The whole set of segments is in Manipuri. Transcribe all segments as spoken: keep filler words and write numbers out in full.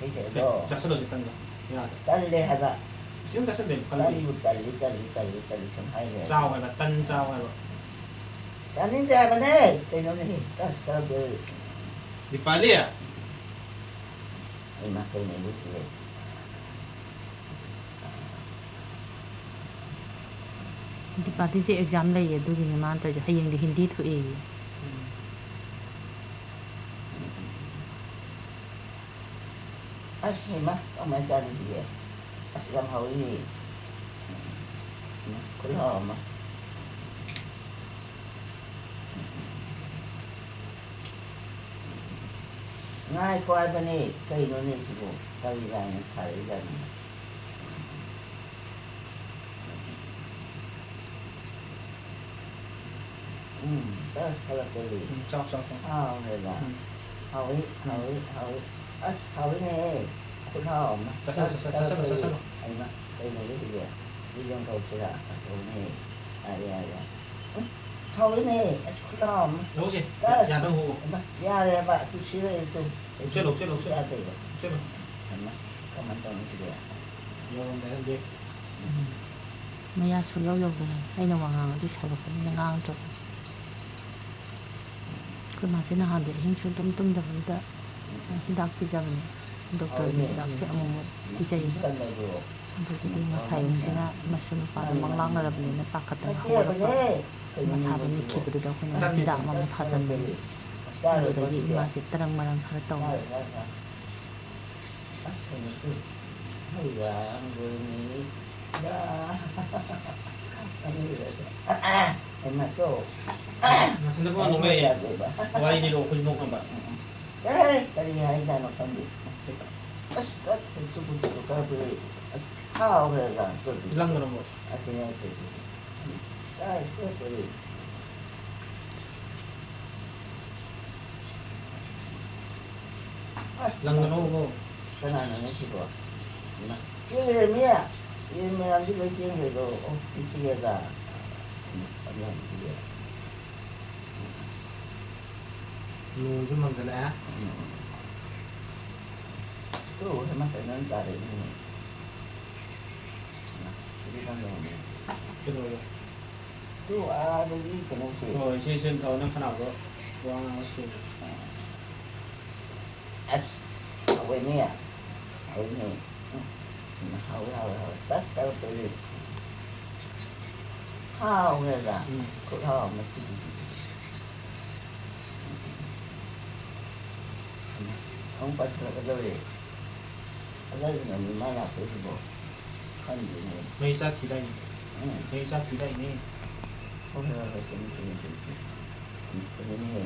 ꯑꯩꯁꯦ ꯑꯗꯣ ꯆꯥꯁꯤꯜꯂꯁꯤ ꯇꯟꯗꯣ꯫ ꯌꯥꯗ꯭ꯔꯣ? ꯇꯜꯂꯦ ꯍꯥꯏꯕ꯫ ꯈꯤꯇꯪ ꯆꯥꯁꯤꯟꯗꯦ ꯈꯜꯂꯤ꯫ ꯇꯜꯂꯨ ꯇꯜꯂꯤ ꯇꯜꯂꯤ ꯇꯜꯂꯤ ꯇꯜꯂꯤ ꯁꯨꯝ ꯍꯥꯏꯔꯦ꯫ ꯆꯥꯎ ꯍꯥꯏꯕ, ꯇꯟ ꯆꯥꯎ ꯍꯥꯏꯕ꯫ ꯆꯥꯅꯤꯡꯗꯦ ꯍꯥꯏꯕꯅꯦ꯫ ꯀꯩꯅꯣꯅꯦ? ꯑꯁ ꯈꯔ ꯄꯤꯔꯛꯑꯣ꯫ ꯗꯤꯄꯥꯂꯤ꯫ ꯏꯃꯥ ꯀꯩꯅꯣ ꯑꯩꯕꯨ ꯄꯤꯔꯛꯑꯣ꯫ ꯗꯤꯄꯥꯂꯤꯁꯦ exam ꯂꯩꯌꯦ, ꯑꯗꯨꯒꯤꯅꯦ ꯃꯥꯅ ꯇꯧꯔꯤꯁꯦ꯫ ꯍꯌꯦꯡꯗꯤ ꯍꯤꯟꯗꯤ ꯊꯣꯛꯑꯦꯌꯦ꯫ ꯑꯁ ꯍꯩꯃꯥ ꯀꯃꯥꯏꯅ ꯆꯥꯔꯤꯁꯤꯒꯦ? ꯑꯁ ꯌꯥꯝ ꯍꯥꯎꯋꯤꯅꯦ꯫ ꯎꯝ, ꯈꯨꯠꯍꯥꯎ ꯑꯃ꯫ ꯉꯥꯏꯈꯣ ꯍꯥꯏꯕꯅꯦ꯫ ꯀꯩꯅꯣꯅꯦ ꯁꯤꯕꯨ? ꯀꯔꯤ ꯒꯥꯏꯅ ꯁꯥꯔꯛꯏ ꯖꯥꯠꯅꯣ? ꯎꯝ, ꯈꯔ ꯈꯜꯂꯛꯄꯗꯤ꯫ ꯎꯝ, ꯆꯥꯎ, ꯆꯥꯎ, ꯆꯥꯎ꯫ ꯍꯥꯎꯔꯦꯕ꯫ ꯎꯝ꯫ ꯍꯥꯎꯏ, ꯎꯝ꯫ ꯍꯥꯎꯏ, ꯍꯥꯎꯏ꯫ ꯑꯁ, ꯍꯥꯎꯏꯅꯦꯍꯦ꯫ ꯈꯨꯠꯍꯥꯎ ꯑꯃ꯫ ꯆꯥꯁꯜꯂꯣ, ꯆꯥꯁꯜꯂꯣ, ꯆꯥꯁꯜꯂꯣ, ꯆꯥꯁꯜꯂꯣ꯫ ꯍꯩꯃꯥ, ꯀꯩꯅꯣ ꯍꯧꯖꯤꯛꯀꯤꯗꯤ? ꯕꯤꯖꯣꯟ ꯀꯧꯁꯤꯔꯥ? ꯍꯥꯎꯏꯅꯦ꯫ ꯌꯥꯔꯦ, ꯌꯥꯔꯦ, ꯌꯥꯔꯦ꯫ ꯎꯝ, ꯍꯥꯎꯏꯅꯦ꯫ ꯑꯁ, ꯈꯨꯠꯍꯥꯎ ꯑꯃ꯫ ꯂꯧꯁꯦ꯫ ꯆꯥ- ꯌꯥꯗꯧ ꯍꯣ꯫ ꯍꯩꯃꯥ, ꯌꯥꯔꯦꯕ꯫ ꯇꯨ ꯁꯤ ꯂꯩꯔꯦ, ꯇꯨ꯫ ꯂꯧꯁꯜꯂꯣ, ꯂꯧꯁꯜꯂꯣ, ꯂꯧꯁꯜꯂꯣ꯫ ꯌꯥꯗꯦꯕ꯫ ꯂꯧꯁꯜꯂꯣ꯫ ꯍꯩꯃꯥ, ꯀꯃꯥꯏꯅ ꯇꯧꯅꯤ ꯁꯤꯗꯤ? ꯌꯧꯔꯝꯗꯥꯏꯗ ꯂꯦꯞ꯫ ꯃꯌꯥ ꯁꯨꯡꯌꯧ ꯌꯧꯗꯅ ꯑꯩꯅ ꯋꯥ ꯉꯥꯡꯉꯗꯤ ꯁꯥꯎꯔꯛꯀꯅꯤꯅ ꯉꯥꯡꯗ꯭ꯔꯕ꯫ ꯑꯩꯈꯣꯏ ꯃꯥꯁꯦ ꯅꯍꯥꯟꯗꯤ ꯑꯍꯤꯡ ꯁꯨꯡꯇꯨꯝ ꯇꯨꯝꯗꯕꯗꯨꯗ ꯍꯤꯗꯥꯛ ꯄꯤꯖꯕꯅꯦ꯫ ꯗꯣꯛꯇꯔꯒꯤ ꯍꯤꯗꯥꯛꯁꯦ ꯑꯃꯨꯛꯃꯨꯛ ꯄꯤꯖꯩꯌꯦꯕ꯫ ꯑꯗꯨꯗꯨꯒꯤ ꯉꯁꯥꯏ ꯑꯌꯨꯛꯁꯤꯅ ꯃꯁꯨ ꯅꯨꯄꯥꯗꯣ ꯃꯪꯂꯥꯛꯅꯔꯕꯅꯤꯅ ꯄꯥꯈꯠꯇꯅ ꯍꯧꯒꯠꯂꯛꯄ ꯃꯁꯥꯗꯣ ꯅꯤꯛꯈꯤꯕꯗꯨꯗ ꯑꯩꯈꯣꯏꯅ ꯍꯤꯗꯥꯛ ꯑꯃꯃꯨꯛ ꯊꯥꯖꯟꯕꯅꯦ꯫ ꯑꯗꯨꯗꯒꯤ ꯏꯃꯥꯁꯦ ꯇꯔꯪ ꯃꯔꯪ ꯈꯔ ꯇꯧꯔꯦ꯫ ꯑꯁ, ꯀꯩꯅꯣ ꯇꯧ-, ꯍꯩ ꯔꯥ ꯑꯃ ꯂꯣꯏꯔꯝꯃꯦ꯫ ꯌꯥ꯫ ꯍꯩꯃꯥ ꯇꯣ꯫ ꯃꯊꯟꯇ ꯄꯥꯟ ꯅꯣꯛꯂꯛꯑꯦ꯫ ꯋꯥꯔꯤ ꯂꯤꯔꯛꯑꯣ, ꯑꯩꯈꯣꯏꯁꯨ ꯅꯣꯛꯅꯕ꯫ ꯎꯝ, ꯎꯝ꯫ ꯆꯠꯂꯍꯦ, ꯀꯔꯤ ꯍꯥꯏꯖꯥꯠꯅꯣ ꯈꯪꯗꯦ꯫ ꯑꯁ, ꯇꯠ, ꯇꯨ, ꯇꯨ, ꯇꯨ, ꯇꯨ, ꯈꯔ ꯄꯤꯔꯛꯏ꯫ ꯑꯁ, ꯊꯥꯎꯈ꯭ꯔꯦꯗ, ꯇꯨ, ꯇꯨ꯫ ꯂꯪꯒꯅꯣ ꯑꯃꯨꯛ꯫ ꯑꯁꯤꯅꯦ, ꯑꯁꯤ, ꯑꯁꯤ, ꯑꯁꯤ꯫ ꯑꯁ, ꯈꯔ ꯄꯤꯔꯛꯏ꯫ ꯑꯁ, ꯂꯪꯒꯅꯣ ꯑꯃꯨꯛ꯫ ꯀꯅꯥꯅꯣꯅꯦ ꯁꯤꯕꯣ? ꯏꯃꯥ, ꯆꯦꯟꯈ꯭ꯔꯦ ꯃꯤ꯫ ꯌꯦꯟ ꯃꯌꯥꯝꯗꯤ ꯂꯣꯏ ꯆꯦꯟꯈ꯭ꯔꯦꯗꯣ꯫ ꯑꯣ, ꯅꯨꯡꯁꯤꯌꯦꯗ꯫ ꯎꯝ, ꯑꯗꯨ ꯌꯥꯝ ꯅꯨꯡꯁꯤꯌꯦ꯫ ꯅꯣꯡꯁꯨ ꯃꯪꯁꯤꯜꯂꯛꯑꯦ꯫ ꯎꯝ꯫ ꯇꯨ, ꯍꯦꯃꯟꯇ, ꯅꯪ ꯆꯥꯔꯛꯏꯅꯦ꯫ ꯁꯤꯗꯤ ꯈꯪꯗꯕꯅꯦ꯫ ꯀꯩꯗꯧꯔꯕ? ꯇꯨ, ꯑꯥꯗꯒꯤ ꯀꯩꯅꯣꯁꯦ꯫ ꯍꯣꯏ, ꯏꯁꯤꯡ ꯏꯁꯤꯡ ꯊꯛꯑꯣ, ꯅꯪ ꯈꯅꯥꯎꯗꯣ ꯋꯥ ꯉꯥꯡꯕ ꯁꯦꯡꯗꯦ꯫ ꯑꯁ, ꯍꯥꯎꯋꯦꯅꯦ꯫ ꯍꯥꯎꯋꯦꯅꯦ꯫ ꯎꯝ, ꯍꯥꯎꯋꯦ, ꯍꯥꯎꯋꯦ, ꯍꯥꯎꯋꯦ꯫ ꯇꯁ ꯇꯧꯔꯛꯇꯣꯏꯅꯦ꯫ ꯍꯥꯎꯈ꯭ꯔꯦꯗ꯫ ꯎꯝ꯫ ꯈꯨꯠ ꯍꯥꯎ ꯑꯃ ꯁꯤꯗꯤ꯫ ꯑꯃꯨꯛ ꯄꯥꯏꯈꯠꯂꯛꯀꯗꯧꯔꯦ꯫ ꯀꯗꯥꯏꯗꯅꯣ ꯃꯤ ꯃꯥ ꯂꯥꯛꯇꯣꯏꯁꯤꯕꯣ? ꯈꯪꯗꯦꯅꯦ꯫ ꯃꯩ ꯆꯥꯛ ꯊꯤꯗꯥꯏꯅꯦ? ꯎꯝ꯫ ꯃꯩ ꯆꯥꯛ ꯊꯤꯗꯥꯏꯅꯦ? ꯍꯣꯏ, ꯍꯣꯏ, ꯍꯣꯏ, ꯆꯨꯝꯃꯤ, ꯆꯨꯝꯃꯤ, ꯆꯨꯝꯃꯤ, ꯆꯨꯝꯃꯤ꯫ ꯆꯨꯝꯃꯤ, ꯆꯨꯝꯃꯤꯅꯦꯍꯦ꯫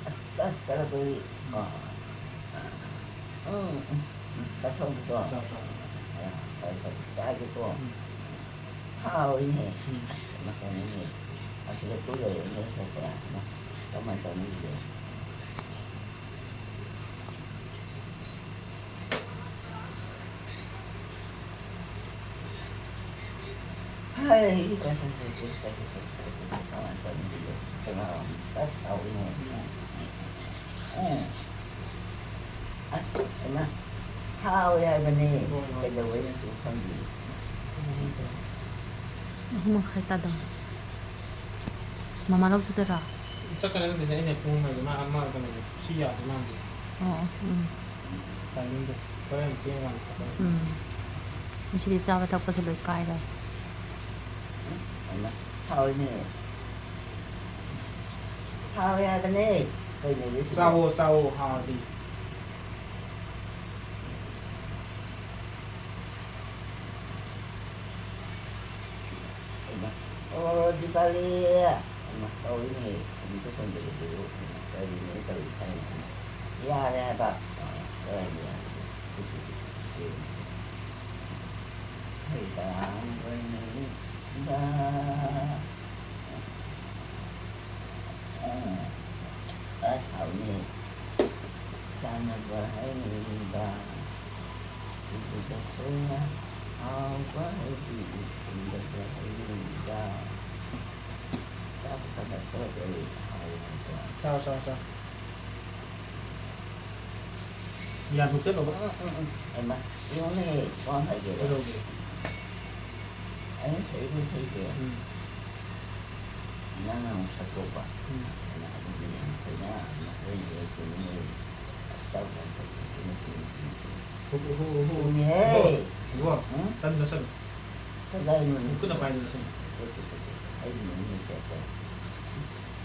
ꯑꯁ, ꯑꯁ, ꯀꯔꯛꯄꯗꯤ꯫ ꯑꯥ, ꯑꯥ, ꯑꯥ꯫ ꯎꯝ, ꯎꯝ, ꯎꯝ, ꯆꯥꯊꯣꯛꯑꯒꯦꯀꯣ꯫ ꯆꯥꯎ, ꯆꯥꯎ꯫ ꯑꯥ, ꯐꯔꯦ, ꯐꯔꯦ, ꯆꯥꯒꯦꯀꯣ꯫ ꯎꯝ꯫ ꯍꯥꯎꯋꯤꯅꯦ꯫ ꯎꯝ꯫ ꯑꯁ, ꯃꯈꯣꯟ ꯑꯃ꯫ ꯑꯁꯤꯗ ꯀꯨꯏ ꯂꯩꯔꯦ ꯅꯣꯏ ꯊꯣꯛꯄ ꯌꯥꯗꯅ꯫ ꯀꯃꯥꯏꯅ ꯇꯧꯅꯤ ꯑꯗꯨꯗꯤ? ꯍꯩ, ꯀꯃꯥꯏꯅ ꯇꯧꯅꯤ ꯑꯗꯨꯗꯤ? ꯀꯩꯅꯣ, ꯑꯁ, ꯍꯥꯎꯋꯤꯅꯦ꯫ ꯎꯝ꯫ ꯎꯝ꯫ ꯑꯁ, ꯍꯩꯃꯥ, ꯍꯥꯎꯋꯦ ꯍꯥꯏꯕꯅꯦ꯫ ꯍꯣꯏ, ꯍꯣꯏ꯫ ꯀꯩꯗꯧꯕꯩꯅꯣ ꯁꯨꯝ ꯈꯪꯗꯦ꯫ ꯑꯍꯨꯝ ꯃꯈꯥꯏ ꯇꯥꯗꯧꯔꯦ꯫ ꯃꯃꯥ ꯂꯧ ꯆꯠꯇꯣꯏꯔꯣ? ꯆꯠꯀꯅꯤ ꯅꯠꯇꯦ, ꯑꯩꯅ ꯄꯨꯡ ꯍꯥꯏꯗꯣ, ꯃꯥ ꯑꯃ ꯀꯩꯅꯣꯗꯣ, ꯁꯤ ꯌꯥꯗꯣꯏ ꯃꯥꯟꯗꯦ꯫ ꯑꯣ, ꯑꯣ, ꯎꯝ꯫ ꯇꯥꯏꯃꯤꯡꯗꯣ ꯍꯣꯔꯦꯟ ꯊꯦꯡꯉꯀꯥꯟꯗ ꯆꯠꯀꯅꯤ꯫ ꯎꯝ꯫ ꯉꯁꯤꯗꯤ ꯆꯥꯕ ꯊꯛꯄꯁꯦ ꯂꯣꯏ ꯀꯥꯏꯔꯦ꯫ ꯍꯩꯃꯥ, ꯍꯥꯎꯋꯤꯅꯦ꯫ ꯍꯥꯎꯋꯦ ꯍꯥꯏꯕꯅꯦ꯫ ꯀꯩꯅꯣ ꯍꯧꯖꯤꯛꯁꯤꯕꯣ? ꯆꯥꯎꯋꯣ, ꯆꯥꯎꯋꯣ, ꯍꯥꯎꯔꯗꯤ꯫ ꯍꯩꯃꯥ꯫ ꯑꯣ, ꯗꯤꯄꯥꯂꯤ꯫ ꯍꯩꯃꯥ, ꯇꯧꯔꯤꯅꯦ꯫ ꯑꯗꯨꯝ ꯇꯧꯁꯟꯕꯗꯨꯕꯨ꯫ ꯀꯔꯤꯅꯣ ꯇꯧꯔꯤ ꯁꯥꯏꯅ꯫ ꯌꯥꯔꯦ ꯍꯥꯏꯕ꯫ ꯑ, ꯀꯗꯥꯏꯗ ꯌꯥꯔꯤꯅꯣ? ꯍꯩ ꯄꯥꯝꯕꯅꯤꯗ꯫ ꯑꯁ, ꯍꯥꯎꯅꯤ꯫ ꯆꯥꯅꯕ ꯍꯩꯅꯤꯡꯕ꯫ ꯁꯤꯕꯨ ꯇꯧꯊꯣꯛꯅ ꯍꯥꯎꯕ ꯍꯩ, ꯁꯤꯕꯨ ꯍꯩꯅꯤꯡꯕ꯫ ꯆꯥꯁꯨ ꯐꯖꯅ ꯇꯧꯔꯦ, ꯍꯥꯎꯋꯦ ꯍꯥꯏꯕ꯫ ꯆꯥꯎ, ꯆꯥꯎ, ꯆꯥꯎ꯫ ꯌꯥꯟꯊꯣꯛꯆꯅꯕ꯫ ꯎꯝ, ꯎꯝ, ꯎꯝ꯫ ꯍꯩꯃꯥ, ꯌꯦꯡꯉꯨꯅꯦꯍꯦ, ꯋꯥ ꯑꯃ ꯍꯥꯏꯒꯦꯕ꯫ ꯀꯩꯗꯧꯒꯦ? ꯑꯩꯅ ꯁꯛꯏꯕ ꯏꯁꯩꯁꯦ, ꯎꯝ꯫ ꯅꯪꯅ ꯑꯃꯨꯛ ꯁꯛꯇꯣꯛꯄ꯫ ꯎꯝ꯫ ꯑꯩꯅ ꯑꯗꯨꯗꯤ ꯌꯥꯝ ꯐꯩꯅ, ꯃꯈꯣꯏꯒꯤ ꯂꯩꯇꯦꯅꯦ꯫ ꯑꯁ, ꯆꯥꯎ, ꯆꯥꯎ, ꯆꯥꯎ, ꯆꯥꯎ, ꯆꯥꯎ, ꯆꯥꯎ꯫ ꯍꯣ, ꯍꯣ, ꯍꯣ, ꯍꯣ꯫ ꯆꯨꯝꯃꯤꯍꯦ꯫ ꯏꯕꯣ, ꯏꯕꯣ, ꯎꯝ? ꯇꯟ ꯆꯥꯁꯜꯂꯨ꯫ ꯀꯗꯥꯏꯅꯣꯅꯦ? ꯈꯨꯠꯅ ꯄꯥꯏꯗꯅ ꯆꯥꯁꯜꯂꯨ꯫ ꯑꯩꯒꯤ ꯃꯃꯤꯡꯁꯦ ꯑꯩꯈꯣꯏ꯫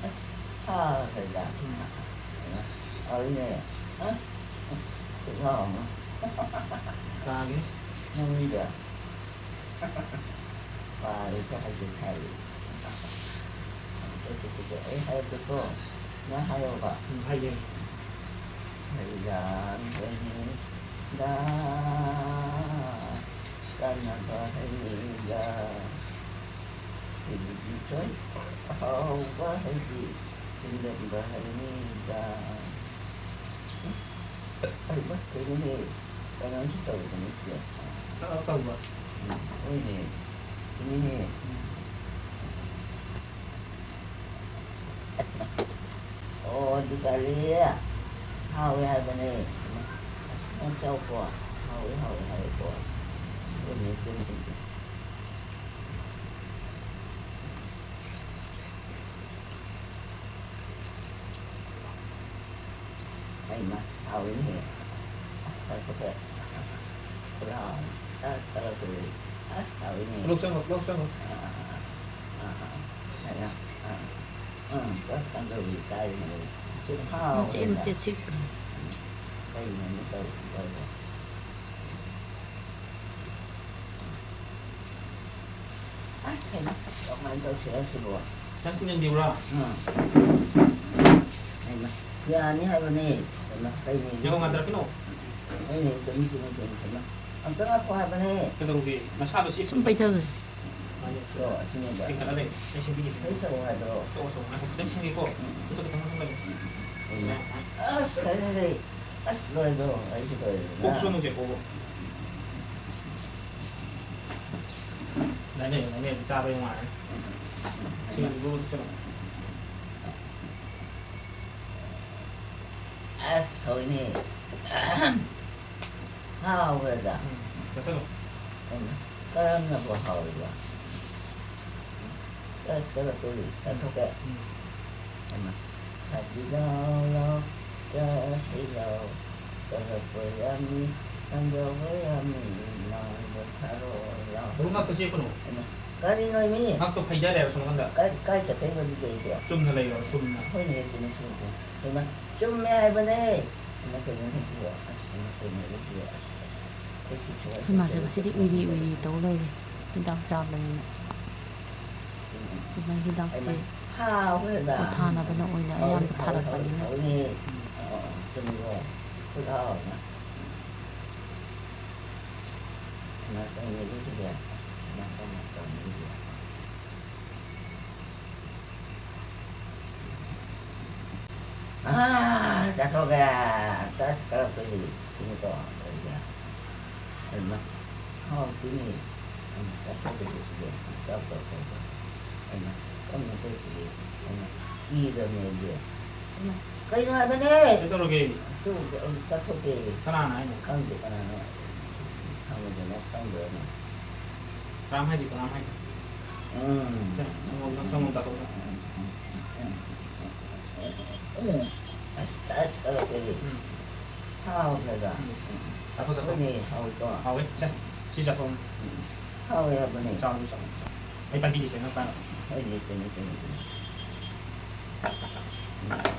ꯑꯁ, ꯍꯥ, ꯀꯩꯗ? ꯎꯝ꯫ ꯑꯗꯨꯅꯦ꯫ ꯑ? ꯈꯨꯠ ꯍꯥꯎ ꯑꯃ꯫ ꯆꯥꯒꯦ꯫ ꯅꯪꯗꯤ? ꯄꯥꯔꯤꯁꯦ ꯍꯥꯏꯗꯤ ꯍꯥꯏꯔꯤ꯫ ꯑꯩ ꯍꯥꯏꯔꯛꯀꯦꯀꯣ꯫ ꯅꯪ ꯍꯥꯏꯌꯣꯕ꯫ ꯎꯝ, ꯍꯥꯏꯒꯦ꯫ ꯍꯩꯔꯥꯡ ꯍꯩꯗ ꯆꯥꯟꯅꯕ ꯍꯩꯗ ꯍꯩꯕꯤꯊꯣꯏ ꯍꯥꯎꯕ ꯍꯩꯕꯤ ꯆꯤꯟꯗꯝꯕ ꯍꯩꯗ꯫ ꯍꯩꯃ ꯀꯩꯅꯣꯅꯦ? ꯀꯩꯅꯣꯝꯁꯨ ꯇꯧꯔꯤꯕꯅꯤ ꯁꯤꯗ꯫ ꯇꯧꯕ꯫ ꯎꯝ, ꯍꯣꯏꯅꯦ꯫ ꯆꯨꯝꯃꯤꯅꯦ꯫ ꯎꯝ꯫ ꯑꯣ, ꯑꯗꯨ ꯀꯔꯤ? ꯍꯥꯎꯋꯦ ꯍꯥꯏꯕꯅꯦ꯫ ꯑꯁ, ꯅꯪ ꯆꯥꯎꯀꯣ꯫ ꯍꯥꯎꯋꯦ, ꯍꯥꯎꯋꯦ ꯍꯥꯏꯌꯨꯀꯣ꯫ ꯍꯣꯏꯅꯦ, ꯆꯨꯝꯃꯤꯅꯦ꯫ ꯍꯩꯃꯥ, ꯍꯥꯎꯋꯤꯅꯦꯍꯦ꯫ ꯑꯁ, ꯆꯥꯊꯣꯛꯈ꯭ꯔꯦ꯫ ꯄꯨꯔꯥ ꯍꯥꯎꯋꯤ꯫ ꯑꯁ, ꯆꯥꯊꯣꯛꯈ꯭ꯔꯦ꯫ ꯑꯁ, ꯍꯥꯎꯋꯤꯅꯦ꯫ ꯄꯨꯂꯞ ꯆꯪꯉꯣ, ꯄꯨꯂꯞ ꯆꯪꯉꯣ꯫ ꯑꯥ, ꯑꯥ, ꯑꯥ, ꯑꯥ, ꯑꯥ, ꯑꯥ, ꯑꯥ, ꯑꯥ, ꯑꯥ, ꯑꯥ, ꯄꯨꯂꯞ ꯆꯪꯗꯧꯔꯤ ꯀꯥꯏꯗꯅꯣ꯫ ꯁꯤ ꯍꯥꯎꯋꯦ꯫ ꯃꯆꯦꯠ ꯃꯆꯦꯠ ꯁꯤꯛ ꯀꯩꯅꯣꯅꯦ ꯇꯧꯔꯤꯁꯤꯕꯣ? ꯑꯁ, ꯀꯩꯅꯣ? ꯀꯃꯥꯏꯅ ꯇꯧꯁꯤꯔ ꯁꯤꯕꯣ? ꯈꯤꯇꯪ ꯁꯤꯡꯖꯟꯕꯤꯌꯨꯔꯥ? ꯎꯝ꯫ ꯍꯩꯃꯥ, ꯌꯥꯅꯤ ꯍꯥꯏꯕꯅꯦ꯫ ꯀꯩꯅꯣ, ꯀꯩꯅꯣ? ꯌꯥꯝ ꯉꯥꯟꯊꯔꯛꯀꯅꯣ꯫ ꯍꯣꯏꯅꯦ, ꯆꯨꯝꯃꯤ, ꯆꯨꯝꯃꯤ, ꯆꯨꯝꯃꯤ, ꯆꯨꯝꯃꯤ꯫ ꯑꯝꯇ ꯉꯥꯏꯈꯣ ꯍꯥꯏꯕꯅꯦ꯫ ꯀꯩꯗꯧꯔꯒꯦ? ꯅꯁꯥꯗꯣ ꯁꯤ ꯁꯨꯝ ꯄꯩꯊꯒꯦ꯫ ꯁꯣ, ꯑꯁꯤꯅꯦꯕ꯫ ꯆꯤꯡꯈꯠꯂ ꯂꯩ꯫ ꯑꯩ ꯁꯦꯝꯕꯤꯒꯦ, ꯁꯦꯝꯕꯤꯒꯦ꯫ ꯐꯦꯟ ꯇꯧ ꯍꯥꯏꯕ꯭ꯔꯣ? ꯇꯣꯛꯑꯣ, ꯇꯣꯛꯑꯣ, ꯉꯥꯏꯈꯣ, ꯈꯤꯇꯪ ꯁꯦꯝꯒꯦꯀꯣ꯫ ꯎꯝ꯫ ꯈꯨꯠꯇ ꯈꯤꯇꯪ ꯅꯝꯁꯤꯜꯂꯒꯦ꯫ ꯎꯝ꯫ ꯁꯤꯅ꯫ ꯑꯁ, ꯍꯩ, ꯍꯩ, ꯍꯩ꯫ ꯑꯁ, ꯂꯣꯏꯔꯦ, ꯂꯣꯏꯔꯦ꯫ ꯑꯩ ꯁꯤ ꯂꯣꯏꯔꯦ꯫ ꯀꯣꯛꯁꯨ ꯑꯃꯨꯛ ꯆꯦꯛ ꯀꯣꯛꯑꯣ꯫ ꯂꯥꯏꯅ, ꯂꯥꯏꯅ ꯆꯥꯕ ꯅꯨꯡꯉꯥꯏꯔꯅꯤ꯫ ꯁꯤ ꯂꯣꯏꯔꯦ, ꯀꯩꯅꯣ꯫ ꯑꯁ, ꯍꯧꯏꯅꯦ꯫ ꯍꯥꯎꯕ꯭ꯔꯗ? ꯎꯝ, ꯆꯥꯁꯜꯂꯣ꯫ ꯀꯔꯝꯅꯕꯨ ꯍꯥꯎꯔꯤꯕ? ꯑꯁ, ꯀꯔꯝ ꯇꯧꯔꯤ? ꯆꯥꯊꯣꯛꯀꯦ꯫ ꯎꯝ꯫ ꯍꯩꯃꯥ, ꯁꯥꯕꯤ ꯂꯥꯎ ꯂꯥꯎ, ꯆꯥꯁꯤ ꯂꯥꯎ, ꯀꯔꯛꯄ ꯌꯥꯝꯃꯤ, ꯍꯪꯒꯥꯎꯕ ꯌꯥꯝꯃꯤ, ꯃꯥꯡꯗ ꯊꯥꯔꯣ ꯂꯥꯎ꯫ ꯃꯔꯨ ꯉꯥꯛꯇ ꯆꯦꯞꯀꯅꯣ꯫ ꯍꯩꯃꯥ, ꯀꯔꯤꯅꯣ ꯃꯤ? ꯉꯥꯛꯇ ꯐꯩꯗꯔꯦꯕ ꯁꯣꯝ ꯅꯥꯀꯟꯗ꯫ ꯀꯥꯏ, ꯀꯥꯏ ꯆꯠꯊꯩꯕ ꯑꯗꯨꯗꯤ ꯑꯩꯗꯤ? ꯆꯨꯝꯅ ꯂꯩꯌꯣ, ꯆꯨꯝꯅ꯫ ꯍꯣꯏꯅꯦ, ꯆꯨꯝꯃꯦ, ꯆꯨꯝꯃꯦ, ꯆꯨꯝꯃꯦ꯫ ꯍꯩꯃꯥ, ꯆꯨꯝꯃꯦ ꯍꯥꯏꯕꯅꯦ꯫ ꯍꯩꯃꯥ, ꯀꯩꯅꯣꯅꯦ ꯑꯗꯨꯕꯣ? ꯑꯁ, ꯍꯩꯃꯥ, ꯀꯩꯅꯣꯅꯦ ꯑꯗꯨꯕꯣ? ꯑꯁ, ꯑꯩꯈꯣꯏ ꯈꯨꯠꯁꯨ ꯑꯩꯈꯣꯏ ꯃꯥꯁꯦ ꯉꯁꯤꯗꯤ ꯎꯏꯔꯤ ꯎꯏꯔꯤ ꯇꯧ ꯂꯩꯔꯦ, ꯍꯤꯗꯥꯛ ꯆꯥꯕꯅꯤꯅ꯫ ꯑꯗꯨꯃꯥꯏꯅ ꯍꯤꯗꯥꯛꯁꯦ ꯍꯩꯃꯥ, ꯍꯥꯎꯈ꯭ꯔꯦꯗ꯫ ꯄꯣꯊꯥꯅꯕꯅ ꯑꯣꯏꯅ ꯍꯥꯎꯔꯦ, ꯑꯌꯥꯝꯕ ꯍꯥꯎꯔꯦ, ꯍꯥꯎꯔꯦ, ꯊꯥꯔꯛꯄꯅꯤꯅ꯫ ꯍꯥꯎꯔꯦ꯫ ꯑꯣ, ꯆꯨꯝꯃꯤꯀꯣ? ꯈꯨꯠ ꯍꯥꯎꯅ꯫ ꯍꯩꯃꯥ, ꯀꯩꯅꯣ ꯑꯗꯨꯕꯣ? ꯍꯩꯃꯥ, ꯀꯩꯅꯣ ꯇꯧꯔꯤꯁꯤꯕꯣ? ꯑꯥ, ꯆꯥꯊꯣꯛꯑꯒꯦ꯫ ꯆꯥꯛ ꯈꯔ ꯄꯤꯔꯤ꯫ ꯁꯤꯅꯤꯀꯣ, ꯑꯗꯨꯒ ꯍꯩꯃꯥ, ꯍꯥꯎꯇꯦꯅꯦ꯫ ꯍꯩꯃꯥ, ꯆꯥꯊꯣꯛꯄꯗꯨ ꯁꯤꯗꯤ꯫ ꯆꯥꯎ, ꯆꯥꯎ, ꯆꯥꯎ, ꯆꯥꯎ꯫ ꯍꯩꯃꯥ, ꯀꯔꯝꯅ ꯇꯧꯔꯤꯁꯤꯗꯤ? ꯍꯩꯃꯥ, ꯀꯤꯔꯕꯅꯦ ꯑꯩꯗꯤ꯫ ꯍꯩꯃꯥ, ꯀꯩꯅꯣ ꯍꯥꯏꯕꯅꯦ? ꯀꯩꯗꯧꯔꯒꯦ? ꯑꯗꯨ, ꯑꯗꯨ ꯆꯥꯊꯣꯛꯀꯦ꯫ ꯀꯅꯥꯅ ꯍꯥꯏꯅꯣ? ꯈꯪꯗꯦ ꯀꯅꯥꯅꯣ꯫ ꯈꯪꯉꯨꯗꯅ ꯈꯪꯗ꯭ꯔꯦꯅꯦ꯫ ꯀꯅꯥꯝ ꯍꯥꯏꯗꯦ, ꯀꯅꯥꯝ ꯍꯥꯏꯗꯦ꯫ ꯎꯝ꯫ ꯁꯦ, ꯁꯪꯒꯣꯝ, ꯁꯪꯒꯣꯝ ꯆꯥꯊꯣꯛꯑꯣ꯫ ꯎꯝ꯫ ꯑꯁ, ꯑꯁ, ꯑꯁ, ꯎꯝ꯫ ꯍꯥꯎꯈ꯭ꯔꯦꯗ꯫ ꯎꯝ꯫ ꯆꯥꯊꯣꯛ, ꯆꯥꯊꯣꯛ꯫ ꯍꯣꯏꯅꯦ, ꯍꯥꯎꯋꯤꯀꯣ꯫ ꯍꯥꯎꯋꯦ꯫ ꯁꯦ, ꯁꯤ ꯆꯥꯊꯣꯛꯑꯣ꯫ ꯎꯝ꯫ ꯍꯥꯎꯋꯦ ꯍꯥꯏꯕꯅꯦ꯫ ꯆꯥꯎ, ꯆꯥꯎ, ꯆꯥꯎ꯫ ꯑꯩ ꯇꯥꯛꯄꯤꯒꯦꯁꯦ, ꯅꯪ ꯆꯥꯅꯕ꯫ ꯍꯣꯏꯅꯦ, ꯆꯨꯝꯃꯤ, ꯆꯨꯝꯃꯤ, ꯆꯨꯝꯃꯤ꯫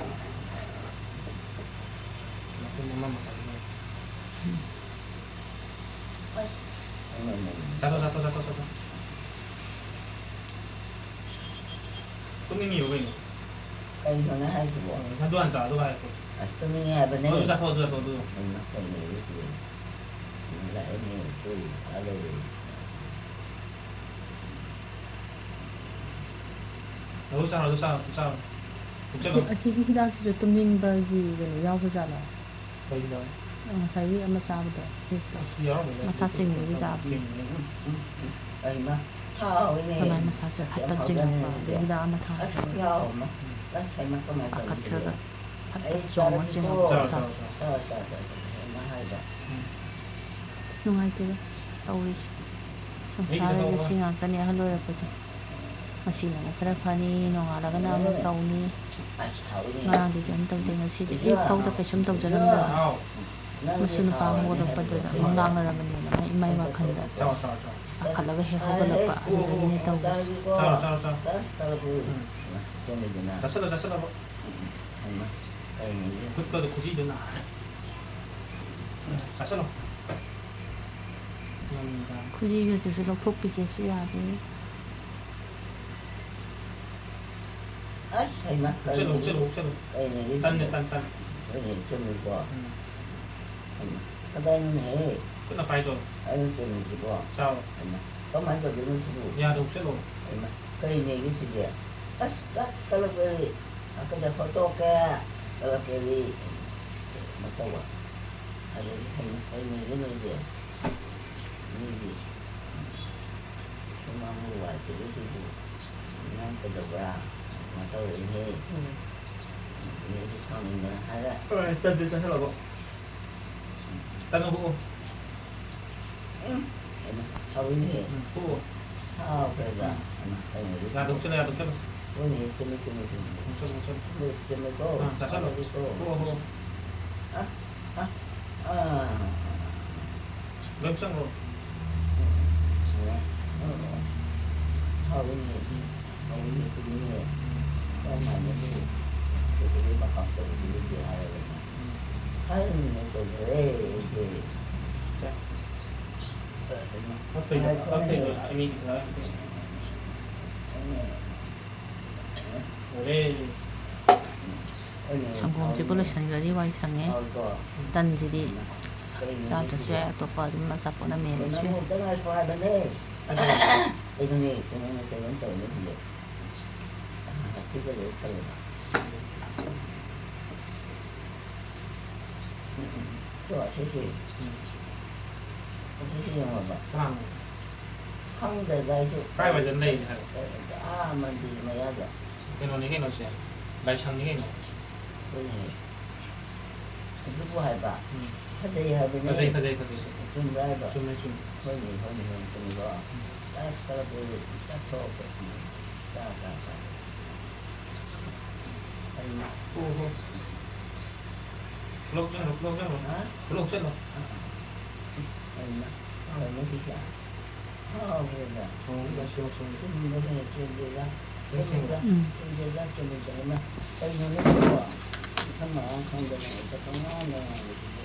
ꯃꯄꯨꯝ ꯑꯃ ꯃꯈꯥꯏ꯫ ꯑꯁ꯫ ꯎꯝ, ꯎꯝ, ꯎꯝ꯫ ꯆꯥꯊꯣꯛ, ꯆꯥꯊꯣꯛ, ꯆꯥꯊꯣꯛ, ꯆꯥꯊꯣꯛ꯫ ꯇꯨꯝꯅꯤꯡꯉꯤꯔꯣ ꯀꯩꯅꯣ? ꯀꯩꯅꯣꯅꯦ ꯍꯥꯏꯁꯤꯕꯣ? ꯑꯗꯨ ꯍꯥꯟꯅ ꯆꯥꯎ, ꯑꯗꯨꯒ ꯍꯥꯏꯔꯛꯀꯦ꯫ ꯑꯁ, ꯇꯨꯝꯅꯤꯡꯉꯦ ꯍꯥꯏꯕꯅꯦ꯫ ꯑꯗꯨ ꯆꯥꯊꯣꯛ, ꯑꯗꯨ ꯆꯥꯊꯣꯛ, ꯑꯗꯨ꯫ ꯀꯩꯅꯣ, ꯀꯩꯅꯣ, ꯂꯥꯛꯑꯦꯅꯦ, ꯀꯩ ꯀꯥ ꯂꯩꯔꯦ? ꯑꯗꯨ ꯆꯥꯔꯣ, ꯑꯗꯨ ꯆꯥꯔꯣ, ꯑꯗꯨ ꯆꯥꯔꯣ꯫ ꯑꯁꯤ, ꯊꯨꯞꯆꯜꯂꯣ꯫ ꯑꯁꯤꯒꯤ ꯍꯤꯗꯥꯛꯁꯤꯁꯨ ꯇꯨꯝꯅꯤꯡꯕꯒꯤ ꯀꯩꯅꯣ ꯌꯥꯎꯕ ꯖꯥꯠꯂꯣ? ꯀꯩ ꯍꯤꯗꯥꯛ? ꯉꯁꯥꯏꯒꯤ ꯑꯃ ꯆꯥꯕꯗꯣ, ꯍꯤꯗꯥꯛꯇꯣ꯫ ꯑꯁ, ꯌꯥꯎꯔꯝꯃꯣꯏꯗ꯫ ꯃꯁꯥ ꯁꯤꯡꯂꯤꯕꯒꯤ ꯆꯥꯕꯗꯣ꯫ ꯁꯤꯡꯂꯤ꯫ ꯎꯝ, ꯎꯝ, ꯎꯝ꯫ ꯀꯩꯃ? ꯍꯥꯎꯋꯤꯅꯦ꯫ ꯀꯃꯥꯏꯅ ꯃꯁꯥꯁꯦ ꯑꯁ, ꯌꯥꯝ ꯐꯠꯄ ꯍꯥꯎꯖꯥꯠꯅꯤ ꯆꯤꯡꯉꯛꯄ, ꯑꯗꯨꯗꯤ꯫ ꯑꯗꯩ ꯍꯤꯗꯥꯛ ꯑꯃ ꯊꯥꯕꯁꯦ ꯑꯁ, ꯌꯥꯎꯔꯝꯃꯣꯏ꯫ ꯑꯁ, ꯍꯩꯃꯥ, ꯀꯃꯥꯏꯅ ꯇꯧꯅꯤ ꯑꯀꯠꯈ꯭ꯔꯒ꯫ ꯑꯗꯨꯗꯤ? ꯆꯣꯡꯉ ꯆꯤꯡꯉꯛꯄ ꯆꯥꯎ, ꯆꯥꯎ, ꯃꯁꯥꯁꯦ꯫ ꯆꯥꯎ꯫ ꯑꯁ, ꯅꯨꯡꯉꯥꯏꯇꯦꯗ ꯇꯧꯔꯤꯁꯦ꯫ ꯁꯪꯁꯥꯔꯁꯦ ꯁꯤ ꯉꯥꯛꯇꯅꯦ ꯑꯍꯜ ꯑꯣꯏꯔꯛꯄꯁꯦ꯫ ꯉꯁꯤꯅ ꯑꯃꯨꯛ ꯈꯔ ꯐꯅꯤ, ꯅꯣꯡꯉꯥꯜꯂꯒꯅ ꯑꯃꯨꯛ ꯇꯧꯅꯤ꯫ ꯉꯔꯥꯡꯗꯤ ꯀꯩꯝ ꯇꯧꯗꯦ, ꯉꯁꯤꯗꯤ ꯑꯌꯨꯛ ꯐꯥꯎꯗ ꯀꯩꯁꯨꯝ ꯇꯧꯖꯔꯝꯗꯦ꯫ ꯃꯁꯨ ꯅꯨꯄꯥ ꯑꯃ ꯍꯧꯒꯠꯂꯛꯄꯗꯨꯗ ꯑꯃꯨꯛ ꯂꯥꯡꯅꯔꯕꯅꯦꯅ ꯃꯥꯏ ꯏꯃꯥꯏ ꯋꯥꯈꯜꯗ ꯆꯥꯎ, ꯆꯥꯎ, ꯆꯥꯎ꯫ ꯄꯥꯈꯠꯂꯒ ꯍꯦꯛ ꯍꯧꯒꯠꯂꯛꯄ, ꯑꯗꯨꯗꯒꯤꯅꯦ ꯇꯧꯔꯤꯁꯦ꯫ ꯆꯥꯎ, ꯆꯥꯎ, ꯆꯥꯎ꯫ ꯎꯝ꯫ ꯆꯥꯁꯜꯂꯣ, ꯆꯥꯁꯜꯂꯣ꯫ ꯈꯨꯠꯇꯣ, ꯈꯨꯖꯤꯗꯣ ꯅꯥꯔꯦ꯫ ꯆꯥꯁꯜꯂꯣ꯫ ꯈꯨꯖꯤꯒꯁꯤꯁꯨ ꯂꯧꯊꯣꯛꯄꯤꯒꯦꯁꯨ ꯌꯥꯗꯦ꯫ ꯑꯁ, ꯍꯩꯃꯥ, ꯎꯞꯁꯜꯂꯨ, ꯀꯩꯅꯣ? ꯎꯞꯁꯜꯂꯨ, ꯎꯞꯁꯜꯂꯨ꯫ ꯀꯩꯅꯣ? ꯇꯟꯅꯦ, ꯇꯟ, ꯇꯟ꯫ ꯍꯣꯏꯅꯦ, ꯆꯨꯝꯃꯤꯀꯣ꯫ ꯎꯝ꯫ ꯍꯩꯃꯥ, ꯀꯗꯥꯏꯅꯣꯅꯦꯍꯦ? ꯈꯨꯠꯅ ꯄꯥꯏꯗꯣ꯫ ꯑꯩꯅ ꯆꯨꯝꯃꯤꯁꯤꯕꯣ? ꯆꯥꯎ꯫ ꯍꯩꯃꯥ, ꯀꯃꯥꯏꯅ ꯇꯧꯗꯣꯏꯅꯣ ꯁꯤꯕꯨ? ꯌꯥꯗ ꯎꯞꯁꯜꯂꯨ꯫ ꯍꯩꯃꯥ, ꯀꯩꯅꯦꯒꯦ ꯁꯤꯗꯤ? ꯑꯁ, ꯇꯠ ꯀꯂꯛꯂꯦ꯫ ꯑ, ꯀꯩꯅꯣ, ꯐꯣꯇꯣ ꯀꯌꯥ ꯀꯂꯛꯂꯦ꯫ ꯀꯩꯅꯣ ꯇꯧꯕ꯫ ꯑꯗꯨꯗꯤ ꯍꯩꯃꯥ, ꯀꯩꯅꯦꯒꯦ ꯅꯣꯏꯗꯤ? ꯃꯤꯒꯤ ꯁꯨꯃꯥꯡ ꯋꯥꯏ ꯇꯩꯕꯁꯤꯕꯨ ꯅꯪ ꯀꯩꯗꯧꯕ꯭ꯔꯥ? ꯀꯩꯅꯣ ꯇꯧꯔꯛꯏꯅꯦ꯫ ꯎꯝ꯫ ꯑꯗꯨꯗꯤ ꯑꯩꯁꯨ ꯁꯥꯎꯅꯤꯡꯗꯅ ꯍꯥꯏꯔꯦ꯫ ꯍꯣꯏ, ꯇꯟꯗꯨ ꯆꯥꯁꯤꯜꯂꯕꯣ? ꯇꯟ ꯂꯧꯕꯨꯛꯑꯣ꯫ ꯎꯝ꯫ ꯀꯩꯅꯣ, ꯍꯥꯎꯏꯅꯦ꯫ ꯎꯝ, ꯐꯨꯑꯣ꯫ ꯍꯥꯎꯈ꯭ꯔꯦꯗ꯫ ꯎꯝ꯫ ꯀꯩꯅꯣ, ꯌꯥꯗ ꯎꯞꯁꯤꯜꯂꯣ, ꯌꯥꯗ ꯎꯞꯁꯤꯜꯂꯣ꯫ ꯍꯣꯏꯅꯦ, ꯆꯨꯝꯃꯦ, ꯆꯨꯝꯃꯦ, ꯆꯨꯝꯃꯦ꯫ ꯎꯞꯁꯤꯜꯂꯣ, ꯎꯞꯁꯤꯜꯂꯣ꯫ ꯆꯨꯝꯃꯦ, ꯆꯨꯝꯃꯦꯀꯣ꯫ ꯑꯥ, ꯆꯥꯁꯤꯜꯂꯣ꯫ ꯍꯥꯎꯏꯀꯣ꯫ ꯐꯨꯑꯣ, ꯐꯨꯑꯣ꯫ ꯑ, ꯑ, ꯑ꯫ ꯂꯣꯏ ꯆꯪꯈ꯭ꯔꯣ꯫ ꯍꯥꯎꯏꯅꯦ꯫ ꯍꯥꯎꯏꯅꯦ, ꯆꯨꯝꯃꯤꯅꯦ꯫ ꯀꯔꯝꯍꯥꯏꯅꯕꯨ ꯀꯩꯗꯧꯕꯩ ꯃꯍꯥꯎ ꯇꯧꯕꯤꯔꯤꯒꯦ ꯍꯥꯏꯔꯒꯅꯦ꯫ ꯈꯪꯗꯅ ꯇꯧꯖꯔꯦ ꯑꯩꯁꯦ꯫ ꯀꯩꯅꯣ? ꯉꯥꯏꯈꯣꯅꯦ꯫ ꯂꯣꯏꯔꯦ꯫ ꯁꯪꯒꯣꯝꯁꯤꯕꯨ ꯂꯣꯏꯁꯤꯟꯈ꯭ꯔꯗꯤ ꯋꯥꯏ ꯁꯪꯉꯦ꯫ ꯇꯟꯁꯤꯗꯤ ꯆꯥꯗ꯭ꯔꯁꯨ ꯌꯥꯏ, ꯑꯇꯣꯞꯄ ꯑꯗꯨꯝ ꯑꯆꯥꯄꯣꯠꯅ ꯃꯦꯜꯂꯁꯨ ꯌꯥꯏ꯫ ꯀꯩꯅꯣꯅꯦ, ꯀꯩꯅꯣꯅꯦ, ꯀꯩꯅꯣ ꯇꯧꯅꯦ ꯁꯤꯗꯤ꯫ ꯉꯁꯤꯒ ꯂꯣꯏ ꯇꯧꯔꯦ꯫ ꯎꯝ, ꯎꯝ꯫ ꯇꯣ, ꯑꯁꯤꯁꯦ꯫ ꯎꯝ꯫ ꯑꯁꯤꯁꯦ ꯌꯦꯡꯉꯣꯕ꯫ ꯀꯅꯥꯅꯣ? ꯈꯪꯗꯦꯗ ꯑꯩꯁꯨ꯫ ꯀꯥꯏꯋꯥꯏꯗ ꯂꯩꯔꯤꯅꯣ ꯍꯥꯏꯕ? ꯑꯥ, ꯃꯟꯗꯤꯔ ꯃꯌꯥꯗ꯫ ꯀꯩꯅꯣꯅꯤ ꯀꯩꯅꯣꯁꯦ, ꯂꯥꯏꯁꯪꯅꯤ ꯀꯩꯅꯣ꯫ ꯑꯗꯨꯕꯨ ꯍꯥꯏꯕ꯫ ꯎꯝ꯫ ꯐꯖꯩ ꯍꯥꯏꯕꯅꯦ꯫ ꯐꯖꯩ, ꯐꯖꯩ, ꯐꯖꯩ, ꯐꯖꯩ꯫ ꯆꯨꯝꯕ꯭ꯔꯥ ꯍꯥꯏꯕ? ꯆꯨꯝꯃꯦ, ꯆꯨꯝꯃꯦ꯫ ꯍꯣꯏꯅꯦ, ꯍꯣꯏꯅꯦ, ꯍꯣꯏꯅꯦ, ꯆꯨꯝꯃꯤꯀꯣ꯫ ꯎꯝ꯫ ꯑꯁ, ꯈꯔꯕꯨ ꯆꯠꯊꯣꯛꯀꯦ꯫ ꯆꯥ, ꯆꯥ, ꯆꯥ꯫ ꯀꯔꯤꯅꯣ? ꯑꯣ ꯍꯣ꯫ ꯂꯧ ꯆꯠꯂꯣ, ꯂꯧ ꯆꯠꯂꯣ꯫ ꯍꯥ? ꯂꯧ ꯆꯠꯂꯣ꯫ ꯑ, ꯀꯔꯤꯅꯣ? ꯀꯔꯤꯅꯣ ꯁꯤꯁꯦ? ꯍꯥꯎꯈ꯭ꯔꯦꯗ꯫ ꯍꯥꯎꯈ꯭ꯔꯦ, ꯁꯦꯝꯃꯣ, ꯁꯦꯝꯃꯣ꯫ ꯆꯨꯝꯕꯗ ꯆꯨꯝꯗꯦꯗ꯫ ꯁꯦꯝꯃꯣ, ꯁꯦꯝꯃꯣ꯫ ꯆꯨꯝꯃꯤꯗ, ꯎꯝ꯫ ꯆꯨꯝꯗꯦꯗ, ꯆꯨꯝꯃꯤꯗ꯫ ꯏꯃꯥ, ꯀꯩꯅꯣꯅꯦ ꯁꯤꯕꯣ? ꯃꯊꯪ ꯃꯔꯥꯡ ꯈꯪꯗꯅ ꯍꯦꯛꯇ ꯄꯪꯉꯥꯡꯗ ꯉꯥꯡꯕꯁꯤꯕꯨ꯫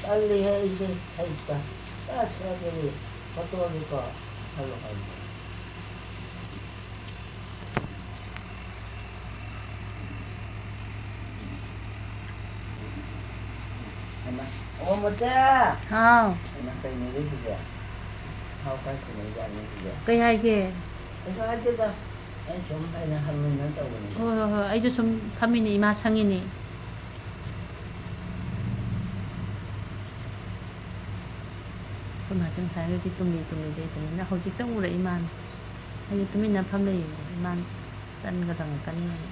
ꯇꯜꯂꯤꯍꯦ ꯑꯩꯁꯦ ꯁꯩꯇ꯫ ꯀꯥ ꯁ꯭ꯋꯥꯏꯗꯒꯤ ꯐꯣꯇꯣꯒꯤꯀꯣ꯫ Hello, hello. ꯍꯩꯃꯥ꯫ ꯑꯣ, ꯃꯣꯇꯦ! ꯍꯥꯎ꯫ ꯍꯩꯃꯥ, ꯀꯩꯅꯣ ꯁꯤꯗꯤ? ꯍꯥꯎ, ꯀꯥꯏ ꯁꯤꯟꯅꯩꯖꯥꯠꯅꯣ ꯁꯤꯗꯤ? ꯀꯩ ꯍꯥꯏꯒꯦ? ꯀꯩꯁꯨ ꯍꯥꯏꯗꯦꯗ꯫ ꯑꯩ ꯁꯨꯝ ꯑꯩꯅ ꯍꯪꯅꯤꯡꯗꯅ ꯇꯧꯕꯅꯤꯗ꯫ ꯍꯣꯏ, ꯍꯣꯏ, ꯍꯣꯏ꯫ ꯑꯩꯁꯨ ꯁꯨꯝ ꯐꯝꯃꯤꯅꯦ, ꯏꯃꯥ ꯁꯪꯉꯤꯅꯦ꯫ ꯑꯩꯈꯣꯏ ꯃꯥꯁꯦ ꯉꯁꯥꯏꯗꯩꯗꯤ ꯇꯨꯝꯂꯤ ꯇꯨꯝꯂꯤ ꯂꯩꯕꯅꯤꯅ ꯍꯧꯖꯤꯛꯇ ꯎꯔꯛꯏ ꯃꯥꯅ꯫ ꯑꯩꯗꯤ ꯇꯨꯃꯤꯟꯅ ꯐꯝ ꯂꯩꯌꯦ, ꯏꯃꯥꯅ ꯇꯟꯒ ꯂꯪꯉꯛꯀꯅꯤ ꯍꯥꯏꯅ꯫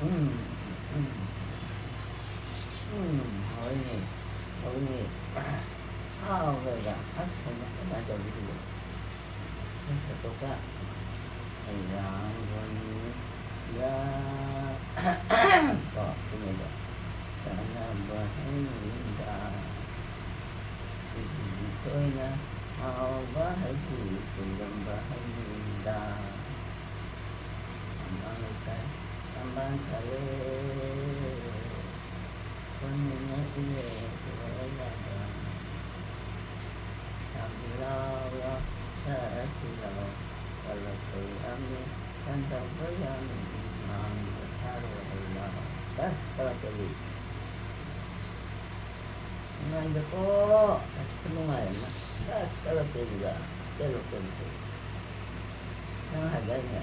ꯎꯝ, ꯎꯝ꯫ ꯎꯝ, ꯍꯣꯏꯅꯦ, ꯍꯣꯏꯅꯦ꯫ ꯍꯥꯎꯈ꯭ꯔꯦꯗ꯫ ꯑꯁ, ꯀꯃꯥꯏꯅ ꯇꯧꯔꯤꯁꯤꯕꯣ? ꯐꯣꯇꯣꯒ ꯌꯥꯝꯕꯅꯤꯗ꯫ ꯀꯣ, ꯁꯤꯅꯦꯕ꯫ ꯆꯥꯅꯕ ꯍꯩꯅꯤꯗ꯫ ꯁꯤꯗꯤ ꯊꯣꯏꯅ ꯍꯥꯎꯕ ꯍꯩꯁꯤ ꯆꯤꯡꯂꯝꯕ ꯍꯩꯅꯤꯗ꯫ ꯊꯝꯕꯥꯜ ꯂꯩꯈꯥꯏ, ꯊꯝꯕꯥꯜ ꯁꯥꯠꯂꯦ꯫ ꯈꯨꯟꯅ ꯏꯔꯦ ꯂꯣꯏꯅꯕ꯫ ꯌꯥꯝ ꯂꯥꯎꯔꯣ, ꯁꯛ ꯑꯁꯤ ꯂꯥꯎ, ꯀꯜꯂꯛꯄ ꯌꯥꯝꯃꯤ, ꯀꯟꯗꯕ ꯌꯥꯝꯃꯤ, ꯉꯥꯡꯕ ꯊꯥꯔꯣ ꯍꯩ ꯂꯥꯎ꯫ ꯑꯁ, ꯀꯜꯂꯛꯄꯗꯤ ꯅꯨꯡꯉꯥꯏꯗꯀꯣ꯫ ꯑꯁ, ꯈꯨꯅꯨꯡꯉꯥꯏ ꯑꯃ꯫ ꯑꯁ, ꯀꯜꯂꯛꯄꯗꯨꯗ, ꯀꯜꯂꯛꯄꯗꯨꯗ꯫ ꯅꯪ ꯍꯥꯏꯗꯥꯏꯅꯦ?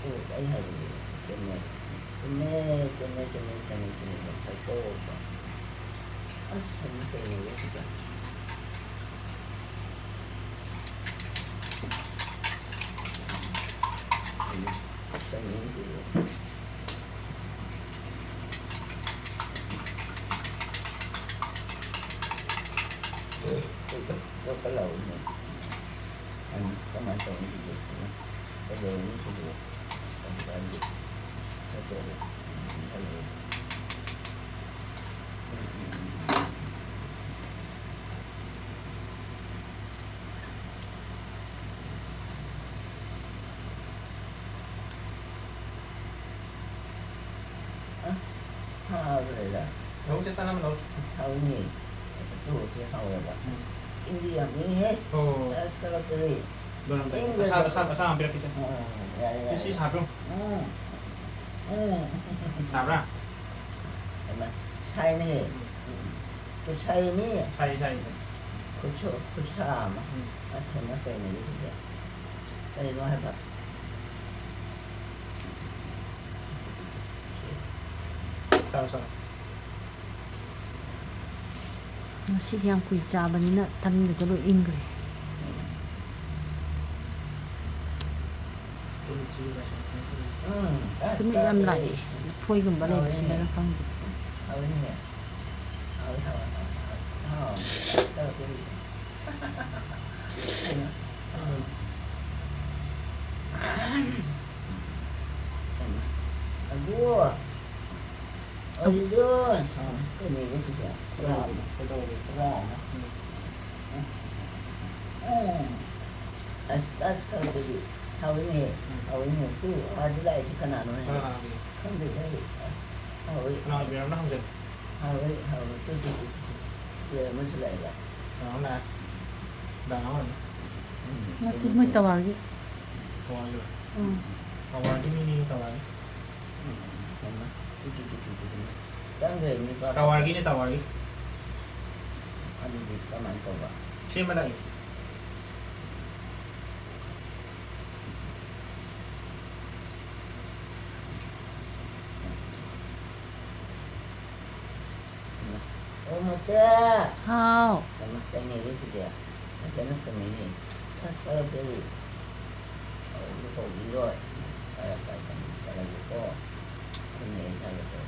ꯑꯣ, ꯑꯩ ꯍꯥꯏꯕꯗꯨ ꯆꯨꯝꯃꯦ꯫ ꯆꯨꯝꯃꯦ, ꯆꯨꯝꯃꯦ, ꯆꯨꯝꯃꯦ, ꯆꯨꯝꯃꯦ, ꯆꯨꯝꯃꯦ꯫ ꯍꯥꯏꯗꯣꯛꯑꯣꯕ꯫ ꯑꯁ, ꯑꯃꯨꯛ ꯀꯩꯅꯣ ꯁꯤꯗ꯫ ꯀꯩꯅꯣ ꯁꯤꯕꯨ? ꯀꯣꯛꯀ ꯂꯥꯎꯏꯅꯦ꯫ ꯎꯝ, ꯀꯃꯥꯏꯅ ꯇꯧꯅꯤ ꯁꯤꯗꯤ? ꯀꯩꯗꯧꯔꯅꯤ ꯁꯤꯗꯤ? ꯍꯧꯖꯤꯛꯀꯥꯟꯗꯤ ꯆꯠꯇꯣꯔꯦ꯫ ꯎꯝ, ꯍꯜꯂꯛꯑꯦ꯫ ꯎꯝ, ꯎꯝ, ꯎꯝ꯫ ꯑ, ꯍꯥꯎꯈ꯭ꯔꯦꯗ꯫ ꯂꯧꯁꯦ ꯇꯅꯝ ꯂꯧ꯫ ꯍꯥꯎꯅꯤ꯫ ꯑꯗꯨ ꯁꯤ ꯍꯥꯎꯋꯦꯕ꯫ ꯎꯝ꯫ ꯏꯪꯗꯤ ꯌꯥꯝ ꯏꯪꯉꯤꯍꯦ꯫ ꯑꯣ꯫ ꯑꯁ, ꯀꯂꯛꯇꯔꯤ꯫ ꯑꯗꯣ ꯅꯪ ꯏꯪꯕꯗꯣ꯫ ꯑꯁꯥ-, ꯑꯁꯥ-, ꯑꯁꯥꯕ ꯑꯃ ꯄꯤꯔꯛꯀꯦꯁꯦ꯫ ꯑꯣ, ꯌꯥꯔꯦ, ꯌꯥꯔꯦ꯫ ꯁꯤ ꯁꯥꯕ꯭ꯔꯣ? ꯎꯝ꯫ ꯎꯝ꯫ ꯁꯥꯕ꯭ꯔꯥ? ꯍꯩꯃꯥ, ꯁꯥꯏꯅꯦ꯫ ꯎꯝ꯫ ꯎꯝ꯫ ꯈꯨꯠꯁꯥ ꯑꯃꯅꯤ꯫ ꯁꯥꯏ, ꯁꯥꯏ, ꯁꯥꯏ꯫ ꯈꯨꯠꯁꯨ-, ꯈꯨꯠꯁꯥ ꯑꯃ꯫ ꯎꯝ꯫ ꯑꯁ, ꯀꯩꯅꯣ, ꯀꯩꯅꯣ, ꯁꯤꯗꯤ? ꯀꯩꯅꯣ ꯍꯥꯏꯕ? ꯆꯥꯔꯣ, ꯆꯥꯔꯣ꯫ ꯉꯁꯤꯗꯤ ꯌꯥꯝ ꯀꯨꯏ ꯆꯥꯕꯅꯤꯅ ꯇꯟꯒꯁꯦ ꯂꯣꯏ ꯏꯪꯈ꯭ꯔꯦ꯫ ꯎꯝ꯫ ꯅꯨꯃꯤꯠ ꯌꯥꯝ ꯂꯥꯛꯑꯦ꯫ ꯂꯐꯣꯏꯒꯨꯝꯕ ꯂꯩꯕꯁꯤꯅꯔ ꯈꯪꯗꯦ꯫ ꯍꯥꯎꯋꯦ, ꯍꯥꯎꯋꯦ, ꯍꯥꯎꯋꯦ, ꯍꯥꯎꯋꯦ꯫ ꯎꯝ꯫ ꯑꯗꯨ, ꯑꯗꯨꯗꯣ, ꯀꯩꯅꯣꯅꯦ ꯁꯤꯁꯦ? ꯈꯨꯔꯥ ꯑꯃ꯫ ꯀꯩꯗꯧꯔꯒꯦ? ꯈꯨꯔꯥ ꯑꯃ꯫ ꯎꯝ꯫ ꯑꯁ, ꯑꯁ, ꯈꯔꯕꯨꯗꯤ ꯍꯥꯎꯋꯤꯅꯦ, ꯎꯝ꯫ ꯍꯥꯎꯋꯤꯅꯦ꯫ ꯇꯨ, ꯑꯥꯗ ꯂꯥꯛꯏꯁꯤ ꯀꯅꯥꯅꯣꯅꯦ? ꯀꯅꯥ ꯀꯅꯥꯒꯤ? ꯈꯪꯗꯦꯗ ꯑꯩ꯫ ꯍꯥꯎꯋꯤ꯫ ꯀꯅꯥ ꯑꯣꯏꯕꯤꯔꯕꯅꯣ ꯍꯪꯖꯜꯂꯨ꯫ ꯍꯥꯎꯋꯤ, ꯍꯥꯎꯋꯤ꯫ ꯇꯨ, ꯇꯨ, ꯇꯨ, ꯇꯨ꯫ ꯁꯤꯗ ꯑꯃꯁꯨ ꯂꯥꯛꯑꯦꯕ꯫ ꯀꯅꯥꯅꯣ ꯂꯥꯛꯑꯦ? ꯗꯥ ꯅꯥꯎꯔꯦꯝꯅ? ꯎꯝ꯫ ꯅꯠꯇꯦ, ꯃꯣꯏ ꯇꯋꯥꯔꯒꯤ꯫ ꯇꯋꯥꯔꯒꯤꯔꯣ? ꯎꯝ꯫ ꯇꯋꯥꯔꯒꯤ ꯃꯤꯅꯤ, ꯇꯋꯥꯔꯒꯤ꯫ ꯎꯝ, ꯍꯩꯃꯥ꯫ ꯇꯨ, ꯇꯨ, ꯇꯨ꯫ ꯆꯪꯈ꯭ꯔꯦ, ꯃꯤ ꯄꯥꯛ ꯇꯋꯥꯔꯒꯤꯅꯦ, ꯇꯋꯥꯔꯒꯤ꯫ ꯑꯗꯨꯗꯤ ꯀꯃꯥꯏꯅ ꯇꯧꯕ? ꯁꯦꯝꯕ ꯂꯥꯛꯏ꯫ ꯑꯣ, ꯃꯆꯥ꯫ ꯍꯥꯎ꯫ ꯀꯩꯅꯣ, ꯀꯩꯅꯦꯒꯦ ꯁꯤꯗꯤ? ꯐꯖꯅ ꯊꯝꯃꯤꯅꯦ꯫ ꯑꯁ, ꯈꯔ ꯄꯤꯔꯤ꯫ ꯑꯧ, ꯂꯨꯄꯧꯕꯤꯔꯣꯏ꯫ ꯈꯔ ꯈꯔ ꯊꯝꯃꯤ, ꯈꯔꯒꯀꯣ꯫ ꯑꯗꯨꯅꯦ ꯑꯩ ꯈꯔ ꯈꯔ꯫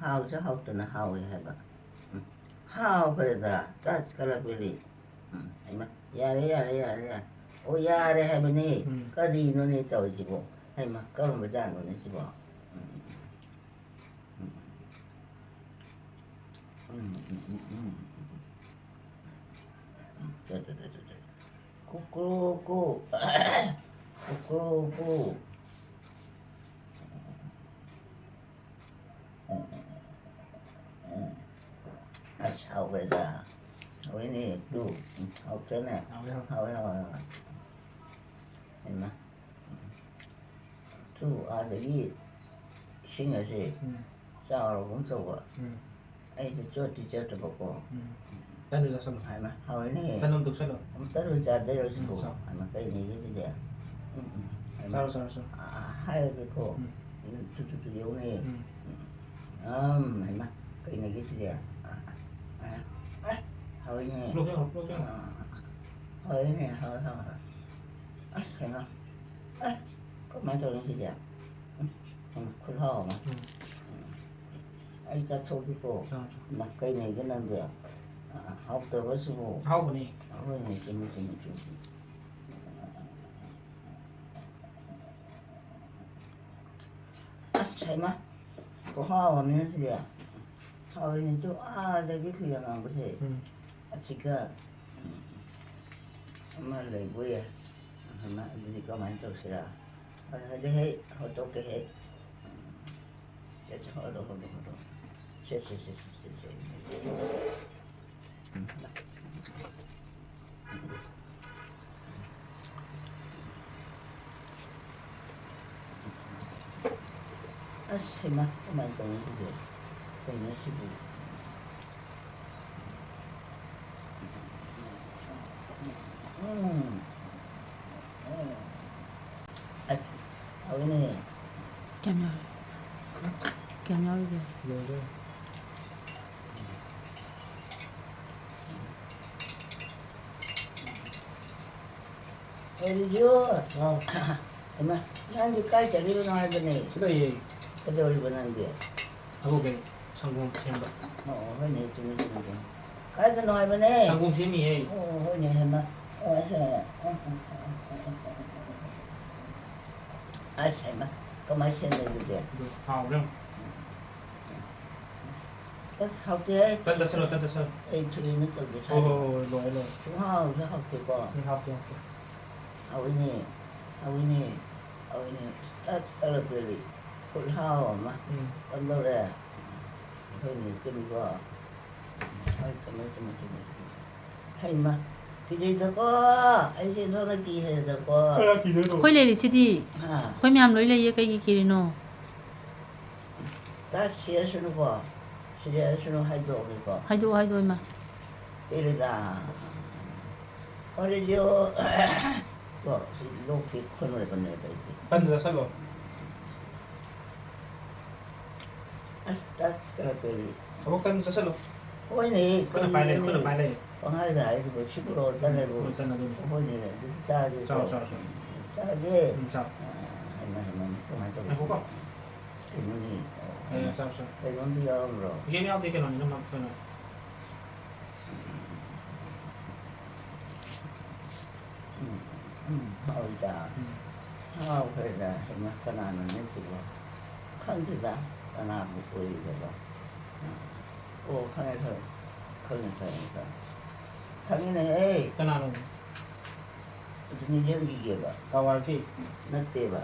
ꯍꯥꯎꯁꯨ ꯍꯥꯎꯇꯅ ꯍꯥꯎꯋꯦ ꯍꯥꯏꯕ꯫ ꯎꯝ꯫ ꯍꯥꯎꯈ꯭ꯔꯦꯗ, ꯇꯁ ꯀꯂꯛꯄꯤꯗꯤ꯫ ꯎꯝ, ꯍꯩꯃꯥ, ꯌꯥꯔꯦ, ꯌꯥꯔꯦ, ꯌꯥꯔꯦ, ꯌꯥꯔꯦ꯫ ꯑꯣ, ꯌꯥꯔꯦ ꯍꯥꯏꯕꯅꯦ꯫ ꯎꯝ꯫ ꯀꯔꯤꯅꯣꯅꯦ ꯇꯧꯔꯤꯁꯤꯕꯣ? ꯍꯩꯃꯥ, ꯀꯔꯝꯕ ꯖꯥꯠꯅꯣꯅꯦ ꯁꯤꯕꯣ? ꯎꯝ, ꯎꯝ, ꯎꯝ꯫ ꯎꯝ, ꯎꯝ, ꯎꯝ, ꯎꯝ꯫ ꯀꯨꯀ꯭ꯔꯨ ꯀꯨ꯫ ꯀꯨꯀ꯭ꯔꯨ ꯀꯨ꯫ ꯑꯁ, ꯍꯥꯎꯈ꯭ꯔꯦꯗ꯫ ꯍꯥꯎꯋꯤꯅꯦ, ꯇꯨ꯫ ꯎꯝ, ꯍꯥꯎꯇ꯭ꯔꯅꯦ? ꯍꯥꯎꯋꯦ, ꯍꯥꯎꯋꯦ꯫ ꯍꯥꯎꯋꯦ, ꯍꯥꯎꯋꯦ, ꯍꯥꯎꯋꯦ꯫ ꯍꯩꯃꯥ꯫ ꯇꯨ, ꯑꯥꯗꯒꯤ ꯏꯁꯤꯡ ꯑꯁꯦ ꯎꯝ꯫ ꯆꯥꯎꯔꯒꯨꯝ ꯇꯧꯕ꯫ ꯎꯝ꯫ ꯑꯩꯁꯦ ꯆꯣꯠꯇꯤ ꯆꯣꯠꯇꯕꯀꯣ꯫ ꯎꯝ꯫ ꯇꯟꯗꯨ ꯆꯥꯁꯜꯂꯣ꯫ ꯍꯥꯏꯃ, ꯍꯥꯎꯋꯦꯅꯦ꯫ ꯇꯟ ꯑꯃ ꯇꯣꯛꯁꯜꯂꯣ꯫ ꯑꯃꯨꯛ ꯇꯟꯗꯨ ꯆꯥꯗꯣꯏꯔꯣ ꯁꯤꯕꯣ? ꯎꯝ, ꯆꯥꯎ꯫ ꯍꯥꯏꯃ, ꯀꯩꯅꯦꯒꯦ ꯁꯤꯗꯤ? ꯎꯝ, ꯎꯝ꯫ ꯍꯥꯏꯃ, ꯆꯥꯔꯣ, ꯆꯥꯔꯣ, ꯆꯥꯔꯣ꯫ ꯑꯥ, ꯍꯥꯏꯔꯒꯦꯀꯣ꯫ ꯎꯝ꯫ ꯎꯝ, ꯇꯨ, ꯇꯨ, ꯇꯨ, ꯌꯦꯡꯉꯨꯅꯦ꯫ ꯎꯝ꯫ ꯎꯝ꯫ ꯑꯝ, ꯍꯥꯏꯃ, ꯀꯩꯅꯦꯒꯦ ꯁꯤꯗꯤ? ꯑꯥ, ꯑꯥ, ꯑꯥ, ꯍꯥꯎꯋꯦꯅꯦ꯫ ꯂꯣꯛ ꯌꯥꯎꯔꯣ, ꯂꯣꯛ ꯌꯥꯎꯔꯣ꯫ ꯑꯥ, ꯍꯥꯎꯋꯦꯅꯦ, ꯍꯥꯎꯋꯦ, ꯍꯥꯎꯋꯦ꯫ ꯑꯁ, ꯀꯩꯅꯣ꯫ ꯑꯦ, ꯀꯃꯥꯏꯅ ꯇꯧꯔꯤꯅꯣ ꯁꯤꯗꯤ? ꯎꯝ, ꯎꯝ, ꯈꯨꯠꯍꯥꯎ ꯑꯃ꯫ ꯎꯝ꯫ ꯎꯝ꯫ ꯑꯩ ꯆꯥꯊꯣꯛꯈꯤꯀꯣ꯫ ꯆꯥꯎ, ꯆꯥꯎ꯫ ꯏꯃꯥ, ꯀꯩ ꯂꯩꯒꯦ ꯅꯪꯗꯤ? ꯑ, ꯍꯥꯎꯇꯕꯁꯤꯕꯨ꯫ ꯍꯥꯎꯕꯅꯦ꯫ ꯍꯣꯏꯅꯦ, ꯆꯨꯝꯃꯤ, ꯆꯨꯝꯃꯤ, ꯆꯨꯝꯃꯤ꯫ ꯑꯁ, ꯍꯩꯃꯥ, ꯈꯨꯍꯥꯎ ꯑꯃꯅꯤꯅ ꯁꯤꯗꯤ꯫ ꯍꯥꯎꯔꯤꯅꯤꯗꯨ ꯑꯥꯗꯒꯤ ꯐꯤ ꯑꯉꯥꯡꯕꯁꯦ꯫ ꯎꯝ꯫ ꯑꯁꯤꯒ, ꯎꯝ, ꯑꯃ ꯂꯩꯕꯣꯏꯌꯦ꯫ ꯑꯃ, ꯑꯗꯨꯗꯤ ꯀꯃꯥꯏꯅ ꯇꯧꯁꯤꯔꯥ? ꯍꯣꯏ, ꯍꯣꯏ, ꯍꯣꯏ, ꯍꯣꯏ, ꯍꯣꯇꯣꯛꯀꯦ, ꯍꯦ꯫ ꯎꯝ꯫ ꯁꯦ, ꯁꯦ, ꯍꯣꯇꯣꯛ, ꯍꯣꯇꯣꯛ, ꯍꯣꯇꯣꯛ꯫ ꯁꯦ, ꯁꯦ, ꯁꯦ꯫ ꯎꯝ꯫ ꯑꯁ, ꯍꯩꯃꯥ, ꯀꯃꯥꯏꯅ ꯇꯧꯅꯤ ꯁꯤꯗꯤ? ꯀꯩꯅꯣ ꯁꯤꯕꯨ? ꯎꯝ꯫ ꯎꯝ꯫ ꯑꯁ, ꯍꯥꯎꯋꯤꯅꯦ꯫ ꯀꯌꯥꯝ ꯌꯥꯎꯔꯤ? ꯀꯌꯥꯝ ꯌꯥꯎꯔꯤꯒꯦ? ꯂꯣꯏꯔꯦ꯫ ꯑꯦ, ꯔꯤꯖꯨ꯫ ꯍꯥꯎ꯫ ꯍꯩꯃꯥ, ꯅꯪꯗꯤ ꯀꯥꯏ ꯆꯠꯂꯤꯕꯅꯣ ꯍꯥꯏꯕꯅꯦ? ꯁꯤ ꯂꯩꯌꯦ꯫ ꯀꯩꯗꯧꯔꯤꯕ ꯅꯪꯗꯤ? ꯊꯕꯛ ꯂꯩ꯫ ꯁꯪꯒꯣꯝ ꯁꯦꯝꯕ꯫ ꯑꯣ, ꯍꯣꯏꯅꯦ, ꯆꯨꯝꯃꯤ, ꯆꯨꯝꯃꯤ, ꯆꯨꯝꯃꯤ꯫ ꯀꯥꯏꯗꯅꯣ ꯍꯥꯏꯕꯅꯦ? ꯁꯪꯒꯣꯝ ꯁꯦꯝꯃꯤꯌꯦ꯫ ꯑꯣ, ꯍꯣꯏꯅꯦ, ꯍꯩꯃꯥ꯫ ꯑꯣ, ꯑꯁꯦ꯫ ꯑꯁ, ꯍꯩꯃꯥ꯫ ꯀꯃꯥꯏ ꯁꯦꯝꯃꯦ ꯑꯗꯨꯗꯤ? ꯑꯗꯨ ꯍꯥꯎꯕ꯭ꯔꯥ ꯌꯦꯡꯉꯨ꯫ ꯑꯁ, ꯍꯥꯎꯇꯦꯍꯦ꯫ ꯇꯟ ꯆꯥꯁꯜꯂꯣ, ꯇꯟ ꯆꯥꯁꯜꯂꯣ꯫ ꯑꯩ ꯊꯨꯏꯅ ꯇꯧꯒꯦ ꯍꯣꯏ, ꯍꯣꯏ, ꯁꯥꯏꯅꯦ꯫ ꯍꯣꯏ, ꯂꯣꯏꯔꯦ, ꯂꯣꯏꯔꯦ꯫ ꯁꯨꯡꯍꯥꯎ ꯍꯦꯛ ꯍꯥꯎꯇꯦꯀꯣ꯫ ꯎꯝ, ꯍꯥꯎꯇꯦ, ꯍꯥꯎꯇꯦ꯫ ꯍꯥꯎꯏꯅꯦ, ꯍꯥꯎꯏꯅꯦ, ꯍꯥꯎꯏꯅꯦ꯫ ꯇꯁ ꯀꯂꯛꯇꯗꯤ ꯈꯨꯠꯍꯥꯎ ꯑꯃ ꯎꯝ꯫ ꯀꯝꯗꯧꯔꯦ? ꯍꯣꯏꯅꯦ, ꯆꯨꯝꯃꯤꯀꯣ꯫ ꯍꯣꯏ, ꯆꯨꯝꯃꯦ, ꯆꯨꯝꯃꯦ, ꯆꯨꯝꯃꯦ, ꯆꯨꯝꯃꯦ꯫ ꯍꯩꯃꯥ, ꯀꯤꯖꯩꯗꯀꯣ, ꯑꯩꯁꯦ ꯅꯣꯏꯅ ꯀꯤꯍꯜꯂꯦꯗꯀꯣ꯫ ꯀꯅꯥ ꯀꯤꯗꯣꯏꯅꯣ? ꯑꯩꯈꯣꯏ ꯂꯩꯔꯤꯁꯤꯗꯤ꯫ ꯍꯥ? ꯑꯩꯈꯣꯏ ꯃꯌꯥꯝ ꯂꯣꯏ ꯂꯩꯌꯦ, ꯀꯩꯒꯤ ꯀꯤꯔꯤꯅꯣ? ꯇꯥ, ꯁꯤꯔꯁꯅꯨꯀꯣ, ꯁꯤꯔꯁꯅꯨ, ꯍꯥꯏꯗꯣꯛꯑꯒꯦꯀꯣ꯫ ꯍꯥꯏꯗꯣꯛꯑꯣ, ꯍꯥꯏꯗꯣꯛꯑꯣ, ꯏꯃꯥ꯫ ꯄꯦꯜꯂꯦꯗ꯫ ꯋꯥꯔꯤꯁꯦ, ꯇꯣ, ꯁꯤ ꯂꯣꯛꯁꯤ ꯈꯨꯅꯨ ꯂꯩꯕꯅꯦꯕ ꯑꯩꯗꯤ꯫ ꯇꯟꯗꯨ ꯆꯥꯁꯜꯂꯣ꯫ ꯑꯁ, ꯇꯁ ꯀꯔ ꯀꯔꯤ꯫ ꯑꯕꯣꯛ, ꯇꯟꯗꯨ ꯆꯥꯁꯜꯂꯣ꯫ ꯍꯣꯏꯅꯦ, ꯈꯨꯠꯅ ꯄꯥꯏ ꯂꯩ, ꯀꯔꯤꯅꯣꯅꯦ? ꯈꯨꯠꯅ ꯄꯥꯏ ꯂꯩ꯫ ꯄꯪꯍꯥꯏꯗ ꯍꯥꯏꯔꯤꯕ ꯁꯤꯕꯨꯔꯣ, ꯎꯝ, ꯇꯟ ꯂꯩꯕ꯭ꯔꯣ? ꯍꯣꯏ, ꯇꯟ ꯑꯗꯨꯅꯤ꯫ ꯍꯣꯏꯅꯦ, ꯑꯗꯨꯗꯤ ꯆꯥꯔꯒꯦꯀꯣ꯫ ꯆꯥꯎ, ꯆꯥꯎ, ꯆꯥꯎ꯫ ꯆꯥꯔꯒꯦ꯫ ꯎꯝ, ꯆꯥꯎ꯫ ꯑ, ꯍꯩꯃꯥ, ꯍꯩꯃꯥ, ꯀꯃꯥꯏꯅ ꯇꯧꯕ? ꯉꯥꯏꯈꯣꯀꯣ꯫ ꯀꯩꯅꯣꯅꯦ? ꯑꯦ, ꯆꯥꯎ, ꯆꯥꯎ꯫ ꯀꯩꯅꯣꯝꯗꯤ ꯌꯥꯎꯔꯝꯕ꯭ꯔꯣ? ꯀꯩꯝ ꯌꯥꯎꯗꯦ, ꯀꯩꯅꯣꯅꯤꯗ, ꯃ-, ꯀꯩꯅꯣ꯫ ꯎꯝ, ꯎꯝ, ꯍꯥꯎꯏꯗ꯫ ꯎꯝ꯫ ꯍꯥꯎꯈ꯭ꯔꯦꯗ꯫ ꯍꯩꯃꯥ, ꯀꯅꯥꯅꯣꯅꯦ ꯁꯤꯕꯣ? ꯈꯪꯗꯦꯗ, ꯀꯅꯥꯕꯨ ꯑꯣꯏꯔꯤꯕꯅꯣ? ꯑꯣ, ꯈꯪꯉꯦ, ꯈꯪꯉꯦ꯫ ꯈꯪꯉꯦ, ꯈꯪꯉꯦ, ꯈꯪꯉꯦ꯫ ꯈꯪꯉꯤꯅꯦꯍꯦ꯫ ꯀꯅꯥꯅꯣ? ꯑꯗꯨ ꯅꯤꯡꯁꯤꯡꯕꯤꯒꯦꯕ꯫ ꯀꯋꯥꯔꯒꯤ? ꯅꯠꯇꯦꯕ꯫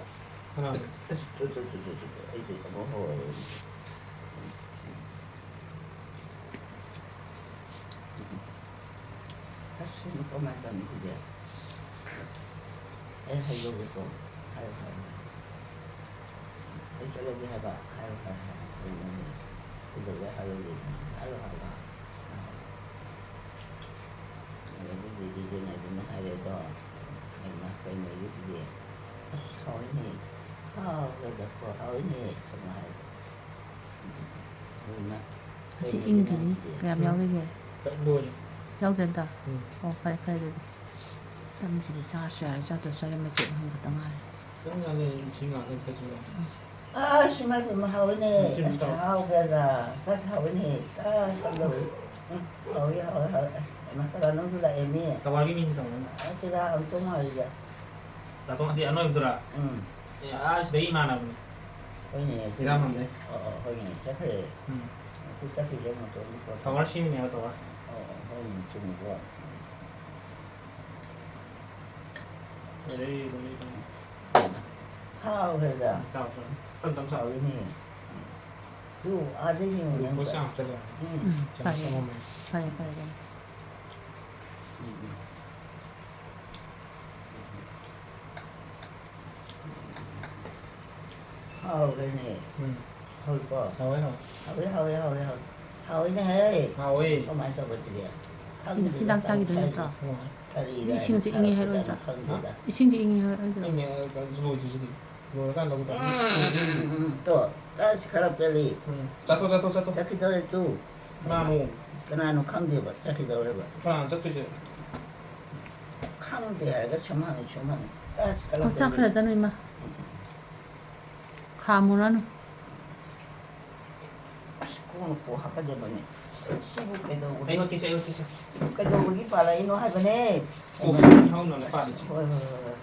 ꯀꯅꯥꯅꯣ? ꯑꯁ, ꯇꯨ, ꯇꯨ, ꯑꯩꯁꯦ ꯑꯃꯨꯛ ꯍꯧꯔꯦ꯫ ꯑꯁ, ꯁꯤꯕꯨ ꯀꯃꯥꯏꯅ ꯇꯧꯅꯤ ꯁꯤꯗꯤ? ꯑꯩ ꯍꯥꯏꯗꯣꯛꯀꯦꯀꯣ꯫ ꯍꯥꯏꯌꯨ, ꯍꯥꯏꯌꯨ꯫ ꯑꯩ ꯆꯠꯂꯒꯦ ꯍꯥꯏꯕ꯫ ꯍꯥꯏꯌꯨ, ꯍꯥꯏꯌꯨ, ꯍꯥꯏꯌꯨ꯫ ꯀꯩꯅꯣꯅꯦ? ꯀꯩꯗꯧꯔꯦ ꯍꯥꯏꯌꯨꯅꯦ? ꯍꯥꯏꯌꯨ ꯍꯥꯏꯕ꯫ ꯑꯗꯒꯤꯗꯤ ꯏꯕꯦꯝꯃ ꯑꯗꯨꯅ ꯍꯥꯏꯔꯦꯗꯣ꯫ ꯍꯩꯃꯥ, ꯀꯩꯅꯣ ꯑꯗꯨꯗꯤ? ꯑꯁ, ꯍꯥꯎꯏꯅꯦ꯫ ꯍꯥꯎꯈ꯭ꯔꯦꯗꯀꯣ, ꯍꯥꯎꯏꯅꯦ꯫ ꯁꯨꯝ ꯍꯥꯏꯕ꯫ ꯍꯩꯃꯥ, ꯑꯁꯤ ꯀꯩꯅꯣ ꯏꯪꯈꯤꯅꯤ꯫ ꯅꯪꯒꯤꯗꯤ? ꯀꯌꯥꯝ ꯎꯝ꯫ ꯌꯥꯎꯔꯤꯒꯦ? ꯂꯣꯏꯔꯦ꯫ ꯌꯥꯎꯗ꯭ꯔꯦ ꯑꯝꯇ? ꯎꯝ꯫ ꯑꯣ, ꯐꯔꯦ, ꯐꯔꯦ ꯑꯗꯨꯗꯤ꯫ ꯇꯟꯁꯤꯗꯤ ꯆꯥꯔꯁꯨ ꯌꯥꯔꯦ, ꯆꯥꯗ꯭ꯔꯁꯨ ꯌꯥꯔꯦ, ꯃꯆꯦꯠ ꯑꯍꯨꯝ ꯈꯛꯇ ꯉꯥꯏꯔꯦ꯫ ꯈꯤꯇꯪ ꯉꯥꯏꯔꯦ, ꯏꯁꯤꯡ ꯉꯥꯏꯍꯥꯛ ꯂꯩꯇ꯭ꯔꯁꯨ ꯌꯥꯔꯦ꯫ ꯎꯝ꯫ ꯑꯁ, ꯏꯃꯥ ꯏꯕꯦꯝꯃ, ꯍꯥꯎꯋꯤꯅꯦ꯫ ꯃꯆꯤꯟ ꯑꯁ, ꯇꯧ꯫ ꯍꯥꯎꯈ꯭ꯔꯦꯗ꯫ ꯑꯁ, ꯍꯥꯎꯋꯤꯅꯦ꯫ ꯑꯁ, ꯀꯝꯗꯧꯏ? ꯎꯝ, ꯍꯥꯎꯋꯤ, ꯍꯥꯎꯋꯤ, ꯍꯥꯎꯋꯤ꯫ ꯑꯁ, ꯏꯃꯥ, ꯀꯅꯥꯅꯣꯝꯁꯨ ꯂꯥꯛꯑꯦ, ꯃꯤ꯫ ꯇꯋꯥꯔꯒꯤ ꯃꯤꯡ ꯇꯧꯔꯣꯅꯦ꯫ ꯑ, ꯆꯨꯔꯥ ꯑꯃꯨꯛꯇ ꯃꯥꯜꯂꯤꯗ꯫ ꯂꯥꯇꯣꯟ ꯑꯇꯦꯛ ꯑꯅꯣꯏꯕꯗꯨꯔꯥ? ꯎꯝ꯫ ꯑꯦ, ꯑꯥ, ꯁꯤꯗꯩ ꯏꯃꯥꯟꯅꯕꯅꯦ꯫ ꯍꯣꯏꯅꯦ, ꯑꯗꯨ ꯏꯔꯥꯃꯝꯗꯩ꯫ ꯑꯣ, ꯑꯣ, ꯍꯣꯏꯅꯦ, ꯆꯠꯈ꯭ꯔꯦ꯫ ꯎꯝ꯫ ꯑꯗꯨ ꯆꯠꯈꯤꯁꯦ, ꯃꯇꯣꯝ ꯃꯇꯣꯝ꯫ Tower ꯁꯦꯝꯃꯤꯅꯦꯕ, tower. ꯑꯣ, ꯑꯣ, ꯍꯣꯏꯅꯦ, ꯆꯨꯝꯃꯤꯀꯣ꯫ ꯂꯣꯏꯔꯦ, ꯂꯣꯏꯔꯦ, ꯂꯣꯏꯔꯦ꯫ ꯍꯥꯎꯈ꯭ꯔꯦꯗ꯫ ꯆꯥꯎ, ꯆꯥꯎ꯫ ꯇꯞ ꯇꯞ ꯆꯥꯎ꯫ ꯍꯥꯎꯋꯤꯅꯦ꯫ ꯇꯨ, ꯑꯥꯗ ꯌꯦꯡꯉꯨꯅꯦ꯫ ꯒ꯭ꯂꯨꯀꯣꯁ ꯌꯥꯝ ꯍꯥꯞꯆꯜꯂꯦ꯫ ꯎꯝ꯫ ꯎꯝ, ꯆꯥꯃꯁ ꯐꯔꯦ꯫ ꯑꯃꯃꯝ꯫ ꯐꯔꯦ, ꯐꯔꯦ, ꯐꯔꯦ꯫ ꯎꯝ, ꯎꯝ꯫ ꯍꯥꯎꯔꯦꯅꯦ꯫ ꯎꯝ꯫ ꯍꯥꯎꯏꯀꯣ? ꯍꯥꯎꯋꯦ, ꯍꯥꯎꯋꯦ꯫ ꯍꯥꯎꯋꯦ, ꯍꯥꯎꯋꯦ, ꯍꯥꯎꯋꯦ, ꯍꯥꯎꯋꯦ꯫ ꯍꯥꯎꯋꯤꯅꯦꯍꯦ꯫ ꯍꯥꯎꯋꯦ꯫ ꯀꯃꯥꯏꯅ ꯇꯧꯕ ꯁꯤꯗꯤ? ꯍꯤꯗꯥꯛ ꯈꯪꯗꯦꯗ, ꯆꯥꯈꯤꯗꯣꯏ ꯇꯧꯁꯥꯏꯁꯦ꯫ ꯅꯠꯇ꯭ꯔꯣ? ꯀꯔꯤꯔ ꯏꯁꯤꯡꯁꯦ ꯍꯥꯏꯅ ꯏꯪꯉꯦ ꯁꯥꯔꯛꯄꯖꯥꯠꯅꯣ ꯍꯥꯏꯔꯣꯏꯗ꯭ꯔꯣ? ꯈꯪꯗꯦꯗ꯫ ꯏꯁꯤꯡꯁꯦ ꯏꯪꯉꯦ ꯍꯥꯏꯔꯣꯏꯗ꯭ꯔꯣ? ꯏꯪꯉꯦ, ꯑ, ꯂꯣꯏꯗ꯭ꯔꯤꯁꯤꯗꯤ꯫ ꯂꯣꯏꯔꯀꯥꯟꯗ ꯑꯃꯨꯛ ꯇꯧꯔꯛꯀꯦ꯫ ꯎꯝ, ꯎꯝ, ꯎꯝ, ꯇꯣ, ꯑꯁ, ꯈꯔ ꯄꯦꯜꯂꯤ꯫ ꯎꯝ, ꯆꯥꯊꯣꯛ, ꯆꯥꯊꯣꯛ, ꯆꯥꯊꯣꯛ꯫ ꯆꯠꯈꯤꯗꯧꯔꯦ ꯇꯨ꯫ ꯀꯅꯥꯅꯣ? ꯀꯅꯥꯅꯣ ꯈꯪꯗꯦꯕ, ꯆꯠꯈꯤꯗꯧꯔꯦꯕ꯫ ꯀꯅꯥꯅꯣ ꯆꯠꯇꯣꯏꯁꯦ? ꯈꯪꯗꯦ ꯍꯥꯏꯔꯒ ꯁꯨꯝ ꯍꯪꯉꯤ, ꯁꯨꯝ ꯍꯪꯉꯤ꯫ ꯑꯁ, ꯑꯣ, ꯆꯥꯛ ꯈꯔ ꯀꯜꯂꯛꯄꯗꯤ꯫ ꯆꯥꯅꯣ, ꯏꯃꯥ꯫ ꯎꯝ, ꯎꯝ꯫ ꯈꯥꯝꯃꯨꯔꯅꯨ꯫ ꯑꯁ, ꯈꯣꯡꯅ ꯈꯨꯍꯥꯞꯀꯗꯕꯅꯤ꯫ ꯁꯤꯕꯨ ꯀꯩꯗꯧꯕꯒꯤ, ꯑꯩ ꯍꯣꯠꯀꯦꯁꯦ, ꯑꯩ ꯍꯣꯠꯀꯦꯁꯦ꯫ ꯀꯩꯗꯧꯕꯒꯤ ꯄꯥꯜꯂꯛꯏꯅꯣ ꯍꯥꯏꯕꯅꯦ? ꯑꯣ, ꯍꯥꯎꯅ ꯑꯁ, ꯄꯥꯜꯂꯤꯁꯦ꯫ ꯍꯣꯏ, ꯍꯣꯏ, ꯍꯣꯏ, ꯍꯣꯏ꯫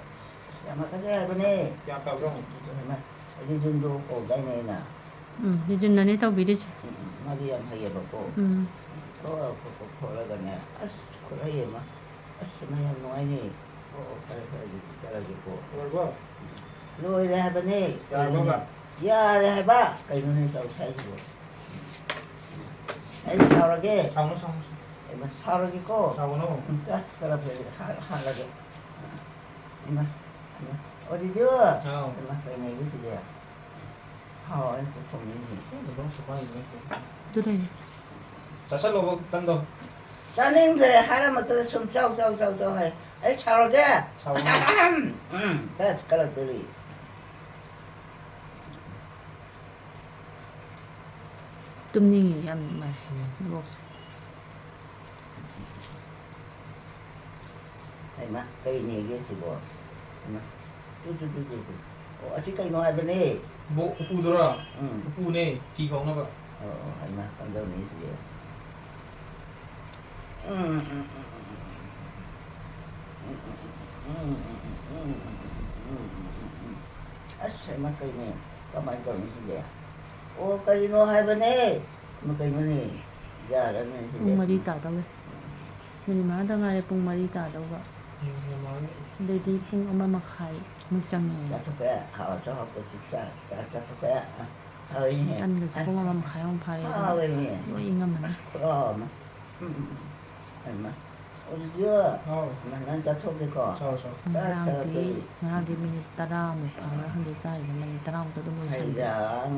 ꯑꯁ, ꯌꯥꯝ ꯍꯥꯀꯠꯆꯩ ꯍꯥꯏꯕꯅꯦ꯫ ꯀꯌꯥ ꯐꯕ꯭ꯔꯣ? ꯍꯩꯃꯥ, ꯑꯩꯗꯤ ꯖꯨꯟꯗꯣ ꯀꯧꯗꯥꯏꯅꯦ ꯑꯩꯅ? ꯎꯝ, ꯖꯨꯟꯅꯅꯦ ꯇꯧꯕꯤꯔꯤꯁꯦ꯫ ꯎꯝ, ꯎꯝ, ꯃꯥꯗꯤ ꯌꯥꯝ ꯍꯩꯌꯦꯕꯀꯣ꯫ ꯎꯝ꯫ ꯊꯣꯛꯑ ꯈꯣꯠꯄ ꯈꯣꯠꯂꯒꯅꯦ, ꯑꯁ, ꯈꯨꯠꯍꯩ ꯑꯃ꯫ ꯑꯁ, ꯏꯃꯥ, ꯌꯥꯝ ꯅꯨꯡꯉꯥꯏꯅꯦ꯫ ꯑꯣ, ꯑꯣ, ꯐꯔꯦ, ꯐꯔꯦ, ꯑꯗꯨꯗꯤ ꯆꯠꯂꯒꯦꯀꯣ꯫ ꯂꯣꯏꯔꯕꯣ? ꯂꯣꯏꯔꯦ ꯍꯥꯏꯕꯅꯦ꯫ ꯌꯥꯔꯕꯣꯕ? ꯀꯩꯅꯣꯅꯦ? ꯌꯥꯔꯦ ꯍꯥꯏꯕ? ꯀꯩꯅꯣꯅꯦ ꯇꯧꯁꯦ ꯍꯥꯏꯁꯤꯕꯣ? ꯑꯩ ꯁꯥꯎꯔꯒꯦ? ꯁꯥꯎꯅꯨ, ꯁꯥꯎꯅꯨ, ꯁꯥꯎꯅꯨ꯫ ꯑꯩꯃ ꯁꯥꯎꯔꯒꯦꯀꯣ? ꯁꯥꯎꯒꯅꯨ꯫ ꯎꯝ, ꯑꯁ, ꯈꯔ ꯐꯩ, ꯍꯥꯠ-, ꯍꯥꯠꯂꯒꯦ꯫ ꯏꯃꯥ, ꯏꯃꯥ꯫ ꯑꯣ, ꯗꯤꯗꯤꯑꯣ꯫ ꯍꯥꯎ꯫ ꯏꯃꯥ, ꯀꯩꯅꯣ ꯑꯩꯒꯤꯁꯤꯗꯤ? ꯍꯥꯎ, ꯑꯩ ꯄꯨꯊꯣꯛꯅꯤꯡꯉꯤ꯫ ꯑꯗꯨ ꯂꯩꯔꯦ꯫ ꯆꯥꯁꯜꯂꯣꯕ ꯇꯟꯗꯣ꯫ ꯆꯥꯅꯤꯡꯗ꯭ꯔꯦ ꯍꯥꯏꯔ ꯃꯇꯨꯡꯗ ꯁꯨꯝ ꯆꯥꯎ, ꯆꯥꯎ, ꯆꯥꯎ, ꯆꯥꯎ ꯍꯥꯏ꯫ ꯑꯩ ꯁꯥꯎꯔꯒꯦ? ꯁꯥꯎꯒꯅꯨ꯫ ꯎꯝ, ꯇꯠ ꯀꯜꯂꯛꯇꯣꯔꯤ꯫ ꯇꯨꯝꯅꯤꯡꯉꯤ ꯌꯥꯝ ꯅꯨꯡꯉꯥꯏ, ꯎꯝ꯫ ꯅꯦꯠꯋꯥꯛꯁꯦ꯫ ꯍꯩꯃꯥ, ꯀꯩꯅꯦꯒꯦ ꯁꯤꯕꯣ? ꯍꯩꯃꯥ, ꯇꯨ, ꯇꯨ, ꯇꯨ, ꯇꯨ, ꯇꯨ꯫ ꯑꯣ, ꯑꯁꯤ ꯀꯩꯅꯣ ꯍꯥꯏꯕꯅꯦ꯫ ꯕꯣ-, ꯎꯄꯨꯗꯨꯔꯣ? ꯎꯝ꯫ ꯎꯄꯨꯅꯦ, ꯐꯤ ꯐꯧꯅꯕ꯫ ꯑꯣ, ꯑꯣ, ꯍꯩꯃꯥ, ꯀꯝꯗꯧꯅꯤ ꯁꯤꯗꯤ? ꯎꯝ, ꯎꯝ, ꯎꯝ, ꯎꯝ, ꯎꯝ꯫ ꯑꯁ, ꯍꯩꯃꯥ, ꯀꯩꯅꯣ? ꯀꯃꯥꯏꯅ ꯇꯧꯅꯤ ꯁꯤꯗꯤ? ꯑꯣ, ꯀꯔꯤꯅꯣ ꯍꯥꯏꯕꯅꯦ? ꯀꯩꯅꯣꯅꯦ? ꯌꯥꯔꯅꯤ ꯁꯤꯗꯤ꯫ ꯄꯨꯡ ꯃꯔꯤ ꯇꯥꯗꯧꯔꯦ꯫ ꯃꯤꯅꯤꯠ ꯃꯉꯥꯗ ꯉꯥꯏꯔꯦ ꯄꯨꯡ ꯃꯔꯤ ꯇꯥꯗꯧꯕ꯫ ꯎꯝ, ꯃꯃꯥꯡꯒꯤ꯫ ꯑꯗꯩꯗꯤ ꯄꯨꯡ ꯑꯃ ꯃꯈꯥꯏꯃꯨꯛ ꯆꯪꯉꯦ꯫ ꯆꯥꯊꯣꯛꯈ꯭ꯔꯦ꯫ ꯍꯥꯎꯁꯨ ꯍꯥꯎꯇ꯭ꯔꯁꯨ ꯆꯥ-, ꯆꯥ-, ꯆꯥꯊꯣꯛꯈ꯭ꯔꯦ꯫ ꯍꯥꯎꯋꯤꯅꯦ꯫ ꯇꯟꯒꯁꯨ ꯄꯨꯡ ꯑꯃ ꯃꯈꯥꯏꯃꯨꯛ ꯐꯥꯔꯦ꯫ ꯍꯥꯎꯋꯤꯅꯦ꯫ ꯂꯣꯏ ꯏꯪꯉꯝꯃꯅꯤ꯫ ꯈꯨꯍꯥꯎ ꯑꯃ꯫ ꯎꯝ, ꯎꯝ, ꯎꯝ꯫ ꯍꯩꯃꯥ꯫ ꯑꯣꯖꯤꯖꯨ꯫ ꯍꯥꯎ꯫ ꯏꯃꯥ, ꯅꯪ ꯆꯥꯊꯣꯛꯀꯦꯀꯣ꯫ ꯆꯥꯎ, ꯆꯥꯎ꯫ ꯆꯥ-, ꯉꯔꯥꯡꯗꯤ, ꯆꯥꯊꯣꯛꯀꯦ꯫ ꯉꯔꯥꯡꯗꯤ ꯃꯤꯅꯤꯠ ꯇꯔꯥꯃꯨꯛ ꯐꯥꯕ꯭ꯔꯥ ꯈꯪꯗꯦ ꯆꯥꯏꯗꯣ, ꯃꯤꯅꯤꯠ ꯇꯔꯥꯃꯨꯛꯇ ꯑꯗꯨꯝ ꯂꯣꯏꯁꯟꯈ꯭ꯔꯦ꯫ ꯍꯩꯔꯥꯡꯒꯣꯏꯅꯤꯗ꯫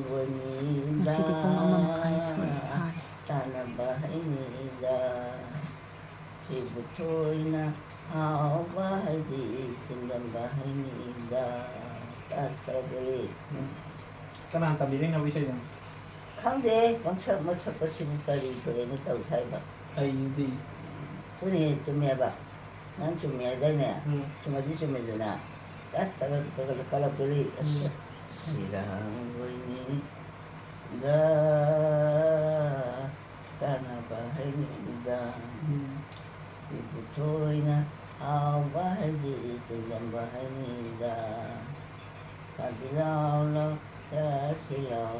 ꯉꯁꯤꯗꯤ ꯄꯨꯡ ꯑꯃ ꯃꯈꯥꯏ ꯁꯨꯔꯦ, ꯐꯥꯔꯦ꯫ ꯆꯥꯅꯕ ꯍꯩꯅꯤꯗ꯫ ꯁꯤꯕꯨ ꯊꯣꯏꯅ ꯍꯥꯎꯕ ꯍꯩꯗꯤ ꯆꯤꯟꯗꯝꯕ ꯍꯩꯅꯤꯗ꯫ ꯆꯥ ꯆꯥꯕꯤ꯫ ꯎꯝ꯫ ꯀꯅꯥꯅ ꯇꯝꯕꯤꯔꯤꯅꯣ ꯏꯁꯩꯗꯣ? ꯈꯪꯗꯦ, ꯄꯪꯁꯛ ꯃꯁꯛꯄꯁꯤꯕꯨ ꯀꯔꯤ ꯊꯣꯛꯑꯦꯅ ꯇꯧ ꯁ꯭ꯋꯥꯏꯗ꯫ ꯍꯩꯗꯨꯗꯤ꯫ ꯍꯣꯏꯅꯦ, ꯆꯨꯝꯃꯦꯕ꯫ ꯅꯪ ꯆꯨꯝꯃꯦ ꯍꯥꯏꯗꯥꯏꯅꯦ? ꯎꯝ꯫ ꯆꯨꯝꯃꯗꯤ ꯆꯨꯝꯃꯦꯗꯅ꯫ ꯆꯥ ꯀꯂꯛ-, ꯀꯂꯛ-, ꯀꯂꯛꯄꯤꯔꯤ꯫ ꯑꯁ꯫ ꯎꯝ꯫ ꯍꯩꯔꯥꯡꯒꯣꯏꯅꯤꯗ꯫ ꯆꯥꯅꯕ ꯍꯩꯅꯤꯗ꯫ ꯎꯝ꯫ ꯏꯕꯨꯊꯣꯏꯅ ꯍꯥꯎꯕ ꯍꯩꯗꯤ ꯆꯤꯟꯗꯝꯕ ꯍꯩꯅꯤꯗ꯫ ꯆꯥꯕꯤ ꯂꯥꯎ ꯂꯥꯎ, ꯆꯥꯁꯤ ꯂꯥꯎ,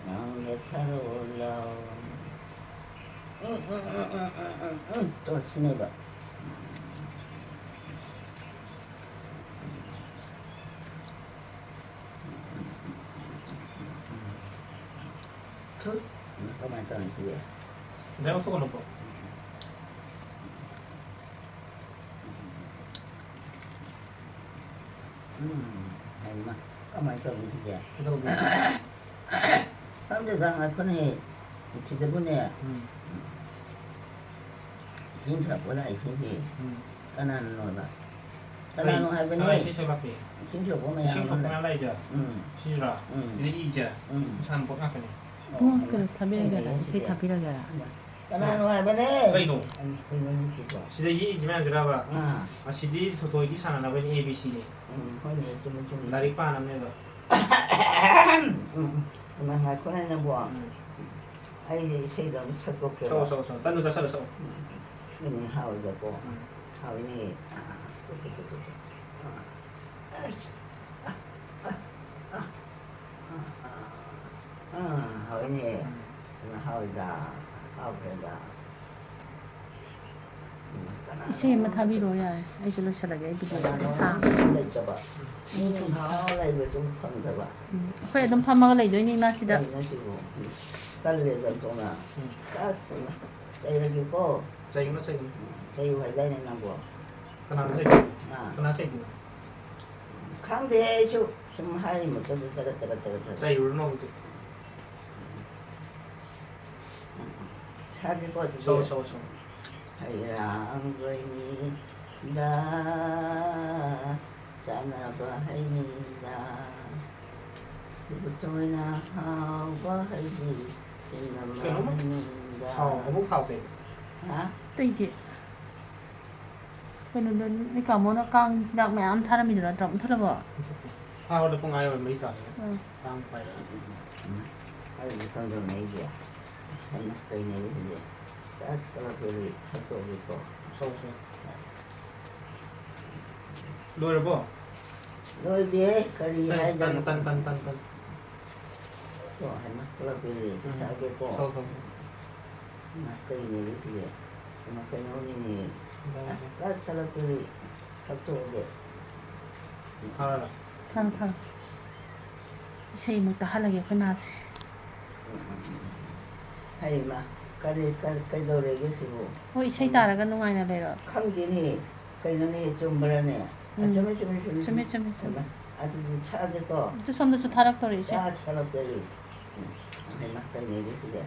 ꯅꯪꯒ ꯊꯥꯔꯛꯑꯣ ꯂꯥꯎ꯫ ꯎꯝ, ꯎꯝ, ꯎꯝ꯫ ꯇꯣ ꯁꯤꯅꯦꯕ꯫ ꯊꯨꯠ, ꯀꯃꯥꯏꯅ ꯇꯧꯔꯤꯅꯣ ꯁꯤꯗꯤ? ꯗꯥꯏꯔꯦꯛ ꯂꯧꯊꯣꯛꯀꯅꯨꯀꯣ꯫ ꯎꯝ, ꯍꯩꯃꯥ, ꯀꯃꯥꯏꯅ ꯇꯧꯔꯤꯅꯣ ꯁꯤꯗꯤ? ꯀꯩꯗꯧꯒꯦ? ꯈꯪꯗꯦꯗ, ꯉꯥꯏꯈꯣꯅꯦ꯫ ꯁꯤꯗꯕꯨꯅꯦ꯫ ꯎꯝ꯫ ꯏꯁꯤꯡ ꯊꯛꯄ ꯂꯥꯛꯏꯁꯤꯡꯁꯦ ꯎꯝ꯫ ꯀꯅꯥꯅꯅꯣꯕ? ꯀꯅꯥꯅꯣ ꯀꯩ? ꯍꯥꯏꯕꯅꯦ? ꯀꯅꯥ ꯏꯁꯩ ꯁꯛꯂꯛꯀꯦ? ꯏꯁꯤꯡ ꯊꯛꯄ ꯃꯌꯥꯝ ꯏꯁꯤꯡ ꯑꯃ ꯊꯛꯄ ꯂꯩ꯫ ꯃꯌꯥꯝ ꯂꯩꯗ? ꯎꯝ꯫ ꯁꯤꯁꯤꯔꯥ? ꯎꯝ꯫ ꯁꯤꯗ ꯏꯁꯦ? ꯎꯝ꯫ ꯁꯥꯟꯅꯄꯣꯠ ꯉꯥꯛꯇꯅꯦ꯫ ꯏꯕꯨꯡꯉꯣ, ꯀꯩꯅꯣ, ꯊꯥꯕꯤꯔꯒꯦꯔꯥ? ꯀꯩꯅꯣ ꯏꯁꯩ ꯁꯤꯗꯤ? ꯊꯥꯕꯤꯔꯒꯦꯔꯥ? ꯀꯅꯥꯅꯣ ꯍꯥꯏꯕꯅꯦ? ꯀꯩꯅꯣ? ꯀꯩꯅꯣ ꯁꯤꯕꯣ? ꯁꯤꯗ ꯌꯦꯛꯏꯁꯤ ꯃꯌꯥꯝꯁꯤꯔꯕ? ꯑꯥ꯫ ꯑꯁꯤꯗꯤ ꯊꯣꯏꯊꯣꯏꯒꯤ ꯁꯥꯟꯅꯅꯕꯅꯤ, A B C ꯅꯤ꯫ ꯎꯝ, ꯍꯣꯏꯅꯦ, ꯆꯨꯝꯃꯤ, ꯆꯨꯝꯃꯤ꯫ ꯂꯥꯏꯔꯤꯛ ꯄꯥꯅꯕꯅꯦꯕ꯫ ꯎꯝ, ꯎꯝ, ꯉꯥꯏꯈꯣꯅꯦ ꯅꯪꯕꯣ꯫ ꯎꯝ. ꯑꯩꯁꯦ ꯏꯁꯩꯗꯣ ꯑꯃ ꯁꯛꯇꯣꯛꯀꯦꯕ꯫ ꯁꯛꯑꯣ, ꯁꯛꯑꯣ, ꯁꯛꯑꯣ꯫ ꯇꯟꯗꯨ ꯆꯥꯁꯜꯂꯣ, ꯁꯛꯑꯣ꯫ ꯎꯝ, ꯁꯤꯅꯤ ꯍꯥꯎꯋꯤꯗꯀꯣ꯫ ꯎꯝ. ꯍꯥꯎꯋꯤꯅꯦ꯫ ꯑꯥ, ꯇꯨ, ꯇꯨ, ꯇꯨ, ꯇꯨ, ꯇꯨ꯫ ꯑꯥ, ꯑꯁ, ꯑꯥ, ꯑꯥ, ꯑꯥ, ꯑꯥ, ꯑꯥ, ꯑꯥ, ꯍꯥꯎꯋꯤꯅꯦ꯫ ꯎꯝ. ꯀꯩꯅꯣ ꯍꯥꯎꯋꯤꯗ, ꯍꯥꯎꯈ꯭ꯔꯦꯗ꯫ ꯎꯝ, ꯀꯅꯥꯅꯣ ꯏꯁꯩ ꯑꯃ ꯊꯥꯕꯤꯔꯛꯑꯣ ꯌꯥꯔꯦ, ꯑꯩꯁꯨ ꯂꯣꯏꯁꯤꯜꯂꯒꯦ ꯑꯩ ꯚꯤꯗꯤꯑꯣꯁꯦ ꯀꯅꯥꯅꯣ ꯁꯥꯡ ꯂꯩꯇꯕ꯫ ꯃꯤ ꯍꯥꯎ ꯂꯩꯕꯁꯨ ꯐꯪꯗꯕ꯫ ꯎꯝ, ꯑꯩꯈꯣꯏ ꯑꯗꯨꯝ ꯐꯝꯃꯒ ꯂꯩꯗꯣꯏꯅꯤ ꯏꯃꯥꯁꯤꯗ꯫ ꯀꯩꯅꯣ ꯁꯤꯕꯨ? ꯎꯝ, ꯀꯜꯂꯦꯗ ꯑꯣꯟꯊꯣꯛꯅ꯫ ꯎꯝ. ꯑꯁ, ꯏꯃꯥ, ꯆꯩꯔꯒꯦꯀꯣ꯫ ꯆꯩꯒꯅꯨ, ꯆꯩꯒꯅꯨ꯫ ꯎꯝ, ꯆꯩꯌꯨ ꯍꯥꯏꯗꯥꯏꯅꯦ ꯅꯪꯕꯣ? ꯀꯅꯥꯅ ꯆꯩꯗꯣꯏꯅꯣ? ꯑꯥ. ꯀꯅꯥ ꯆꯩꯗꯣꯏꯅꯣ? ꯈꯪꯗꯦ ꯑꯩꯁꯨ, ꯁꯨꯝ ꯍꯥꯏꯔꯤꯃꯛꯇꯗ ꯇꯒꯠ ꯇꯒꯠ ꯇꯒꯠ ꯇꯒꯠ꯫ ꯆꯩꯔꯨꯔꯅꯣ ꯍꯧꯖꯤꯛ꯫ ꯁꯥꯒꯦꯀꯣ ꯑꯗꯨꯗꯤ꯫ ꯁꯛꯑꯣ, ꯁꯛꯑꯣ, ꯁꯛꯑꯣ꯫ ꯍꯩꯔꯥꯡꯒꯣꯏꯅꯤꯗ ꯆꯥꯅꯕ ꯍꯩꯅꯤꯗ, ꯏꯕꯨꯇꯣꯏꯅ ꯍꯥꯎꯕ ꯍꯩꯗꯤ ꯆꯤꯡꯉꯝꯕ ꯀꯩꯅꯣꯝꯃ ꯍꯩꯅꯤꯗ꯫ ꯊꯥꯎ, ꯃꯕꯨꯛ ꯊꯥꯎ ꯇꯩꯕ꯫ ꯍꯥ? ꯑꯇꯩꯗꯤ ꯀꯩꯅꯣꯗꯣ ꯅꯣꯏ ꯀꯥꯃꯣꯅ ꯀꯥꯡ ꯍꯤꯗꯥꯛ ꯃꯌꯥꯝ ꯊꯥꯔꯝꯃꯤꯗꯨ ꯅꯠꯇ꯭ꯔꯣ? ꯃꯨꯊꯠꯂꯕꯣ? ꯊꯥꯕꯗ ꯄꯨꯡ ꯑꯥ ꯌꯧꯔꯦ, ꯃꯔꯤ ꯇꯥꯔꯦ꯫ ꯑꯥ. ꯀꯥꯡ ꯄꯥꯏꯔꯛꯑꯦ꯫ ꯎꯝ, ꯑꯩ ꯃꯊꯪꯗ ꯅꯩꯒꯦ꯫ ꯑꯁ, ꯍꯩꯃꯥ, ꯀꯩꯅꯣꯅꯦ ꯁꯤꯗꯤ? ꯆꯥꯁ ꯀꯂꯛꯄꯗꯤ ꯁꯛꯇꯣꯛꯑꯒꯦꯀꯣ꯫ ꯁꯛꯑꯣ, ꯁꯛꯑꯣ꯫ ꯂꯣꯏꯔꯕꯣ? ꯂꯣꯏꯗꯦꯍꯦ, ꯀꯔꯤ ꯇꯟ, ꯍꯥꯏꯗꯣꯏꯅꯣ? ꯇꯟ, ꯇꯟ, ꯇꯟ, ꯇꯟ, ꯇꯟ꯫ ꯀꯣ, ꯍꯩꯃꯥ, ꯀꯂꯛꯄꯗꯤ ꯎꯝ. ꯁꯛꯑꯒꯦꯀꯣ꯫ ꯁꯛꯑꯣ, ꯁꯛꯑꯣ꯫ ꯍꯩꯃꯥ, ꯀꯩꯅꯣꯅꯦ ꯁꯤꯗꯤ? ꯍꯩꯃꯥ, ꯀꯩꯅꯣꯅꯦ? ꯑꯁ, ꯆꯥꯁ ꯀꯂꯛꯄꯗꯤ ꯁꯛꯇꯣꯛꯑꯒꯦ꯫ ꯐꯔꯕ? ꯊꯝꯃꯣ, ꯊꯝꯃꯣ꯫ ꯏꯁꯩ ꯑꯃꯨꯛ ꯇꯥꯍꯜꯂꯒꯦ ꯑꯩꯈꯣꯏ ꯃꯥꯁꯦ꯫ ꯍꯩꯃꯥ, ꯀꯔꯤ, ꯀꯔꯤ, ꯀꯩꯗꯧꯔꯒꯦ ꯁꯤꯕꯨ? ꯍꯣꯏ, ꯏꯁꯩ ꯇꯥꯔꯒ ꯅꯨꯡꯉꯥꯏꯅ ꯂꯩꯔꯣ꯫ ꯈꯪꯗꯦꯅꯦ, ꯀꯩꯅꯣꯅꯦ, ꯆꯨꯝꯕ꯭ꯔꯅꯦ? ꯑ, ꯎꯝ. ꯆꯨꯝꯃꯦ, ꯆꯨꯝꯃꯦ, ꯆꯨꯝꯃꯦ, ꯆꯨꯝꯃꯦ, ꯆꯨꯝꯃꯦ, ꯆꯨꯝꯃꯦ꯫ ꯍꯩꯃꯥ, ꯑꯗꯨꯗꯤ ꯁꯛꯑꯒꯦꯀꯣ꯫ ꯑꯗꯨ ꯁꯣꯝꯗꯁꯨ ꯊꯥꯔꯛꯇꯧꯔꯦ ꯏꯁꯩ꯫ ꯆꯥꯁ ꯀꯂꯛꯄꯗꯤ꯫ ꯎꯝ, ꯍꯩꯃꯥ, ꯀꯩꯅꯣꯅꯦ ꯁꯤꯗꯤ?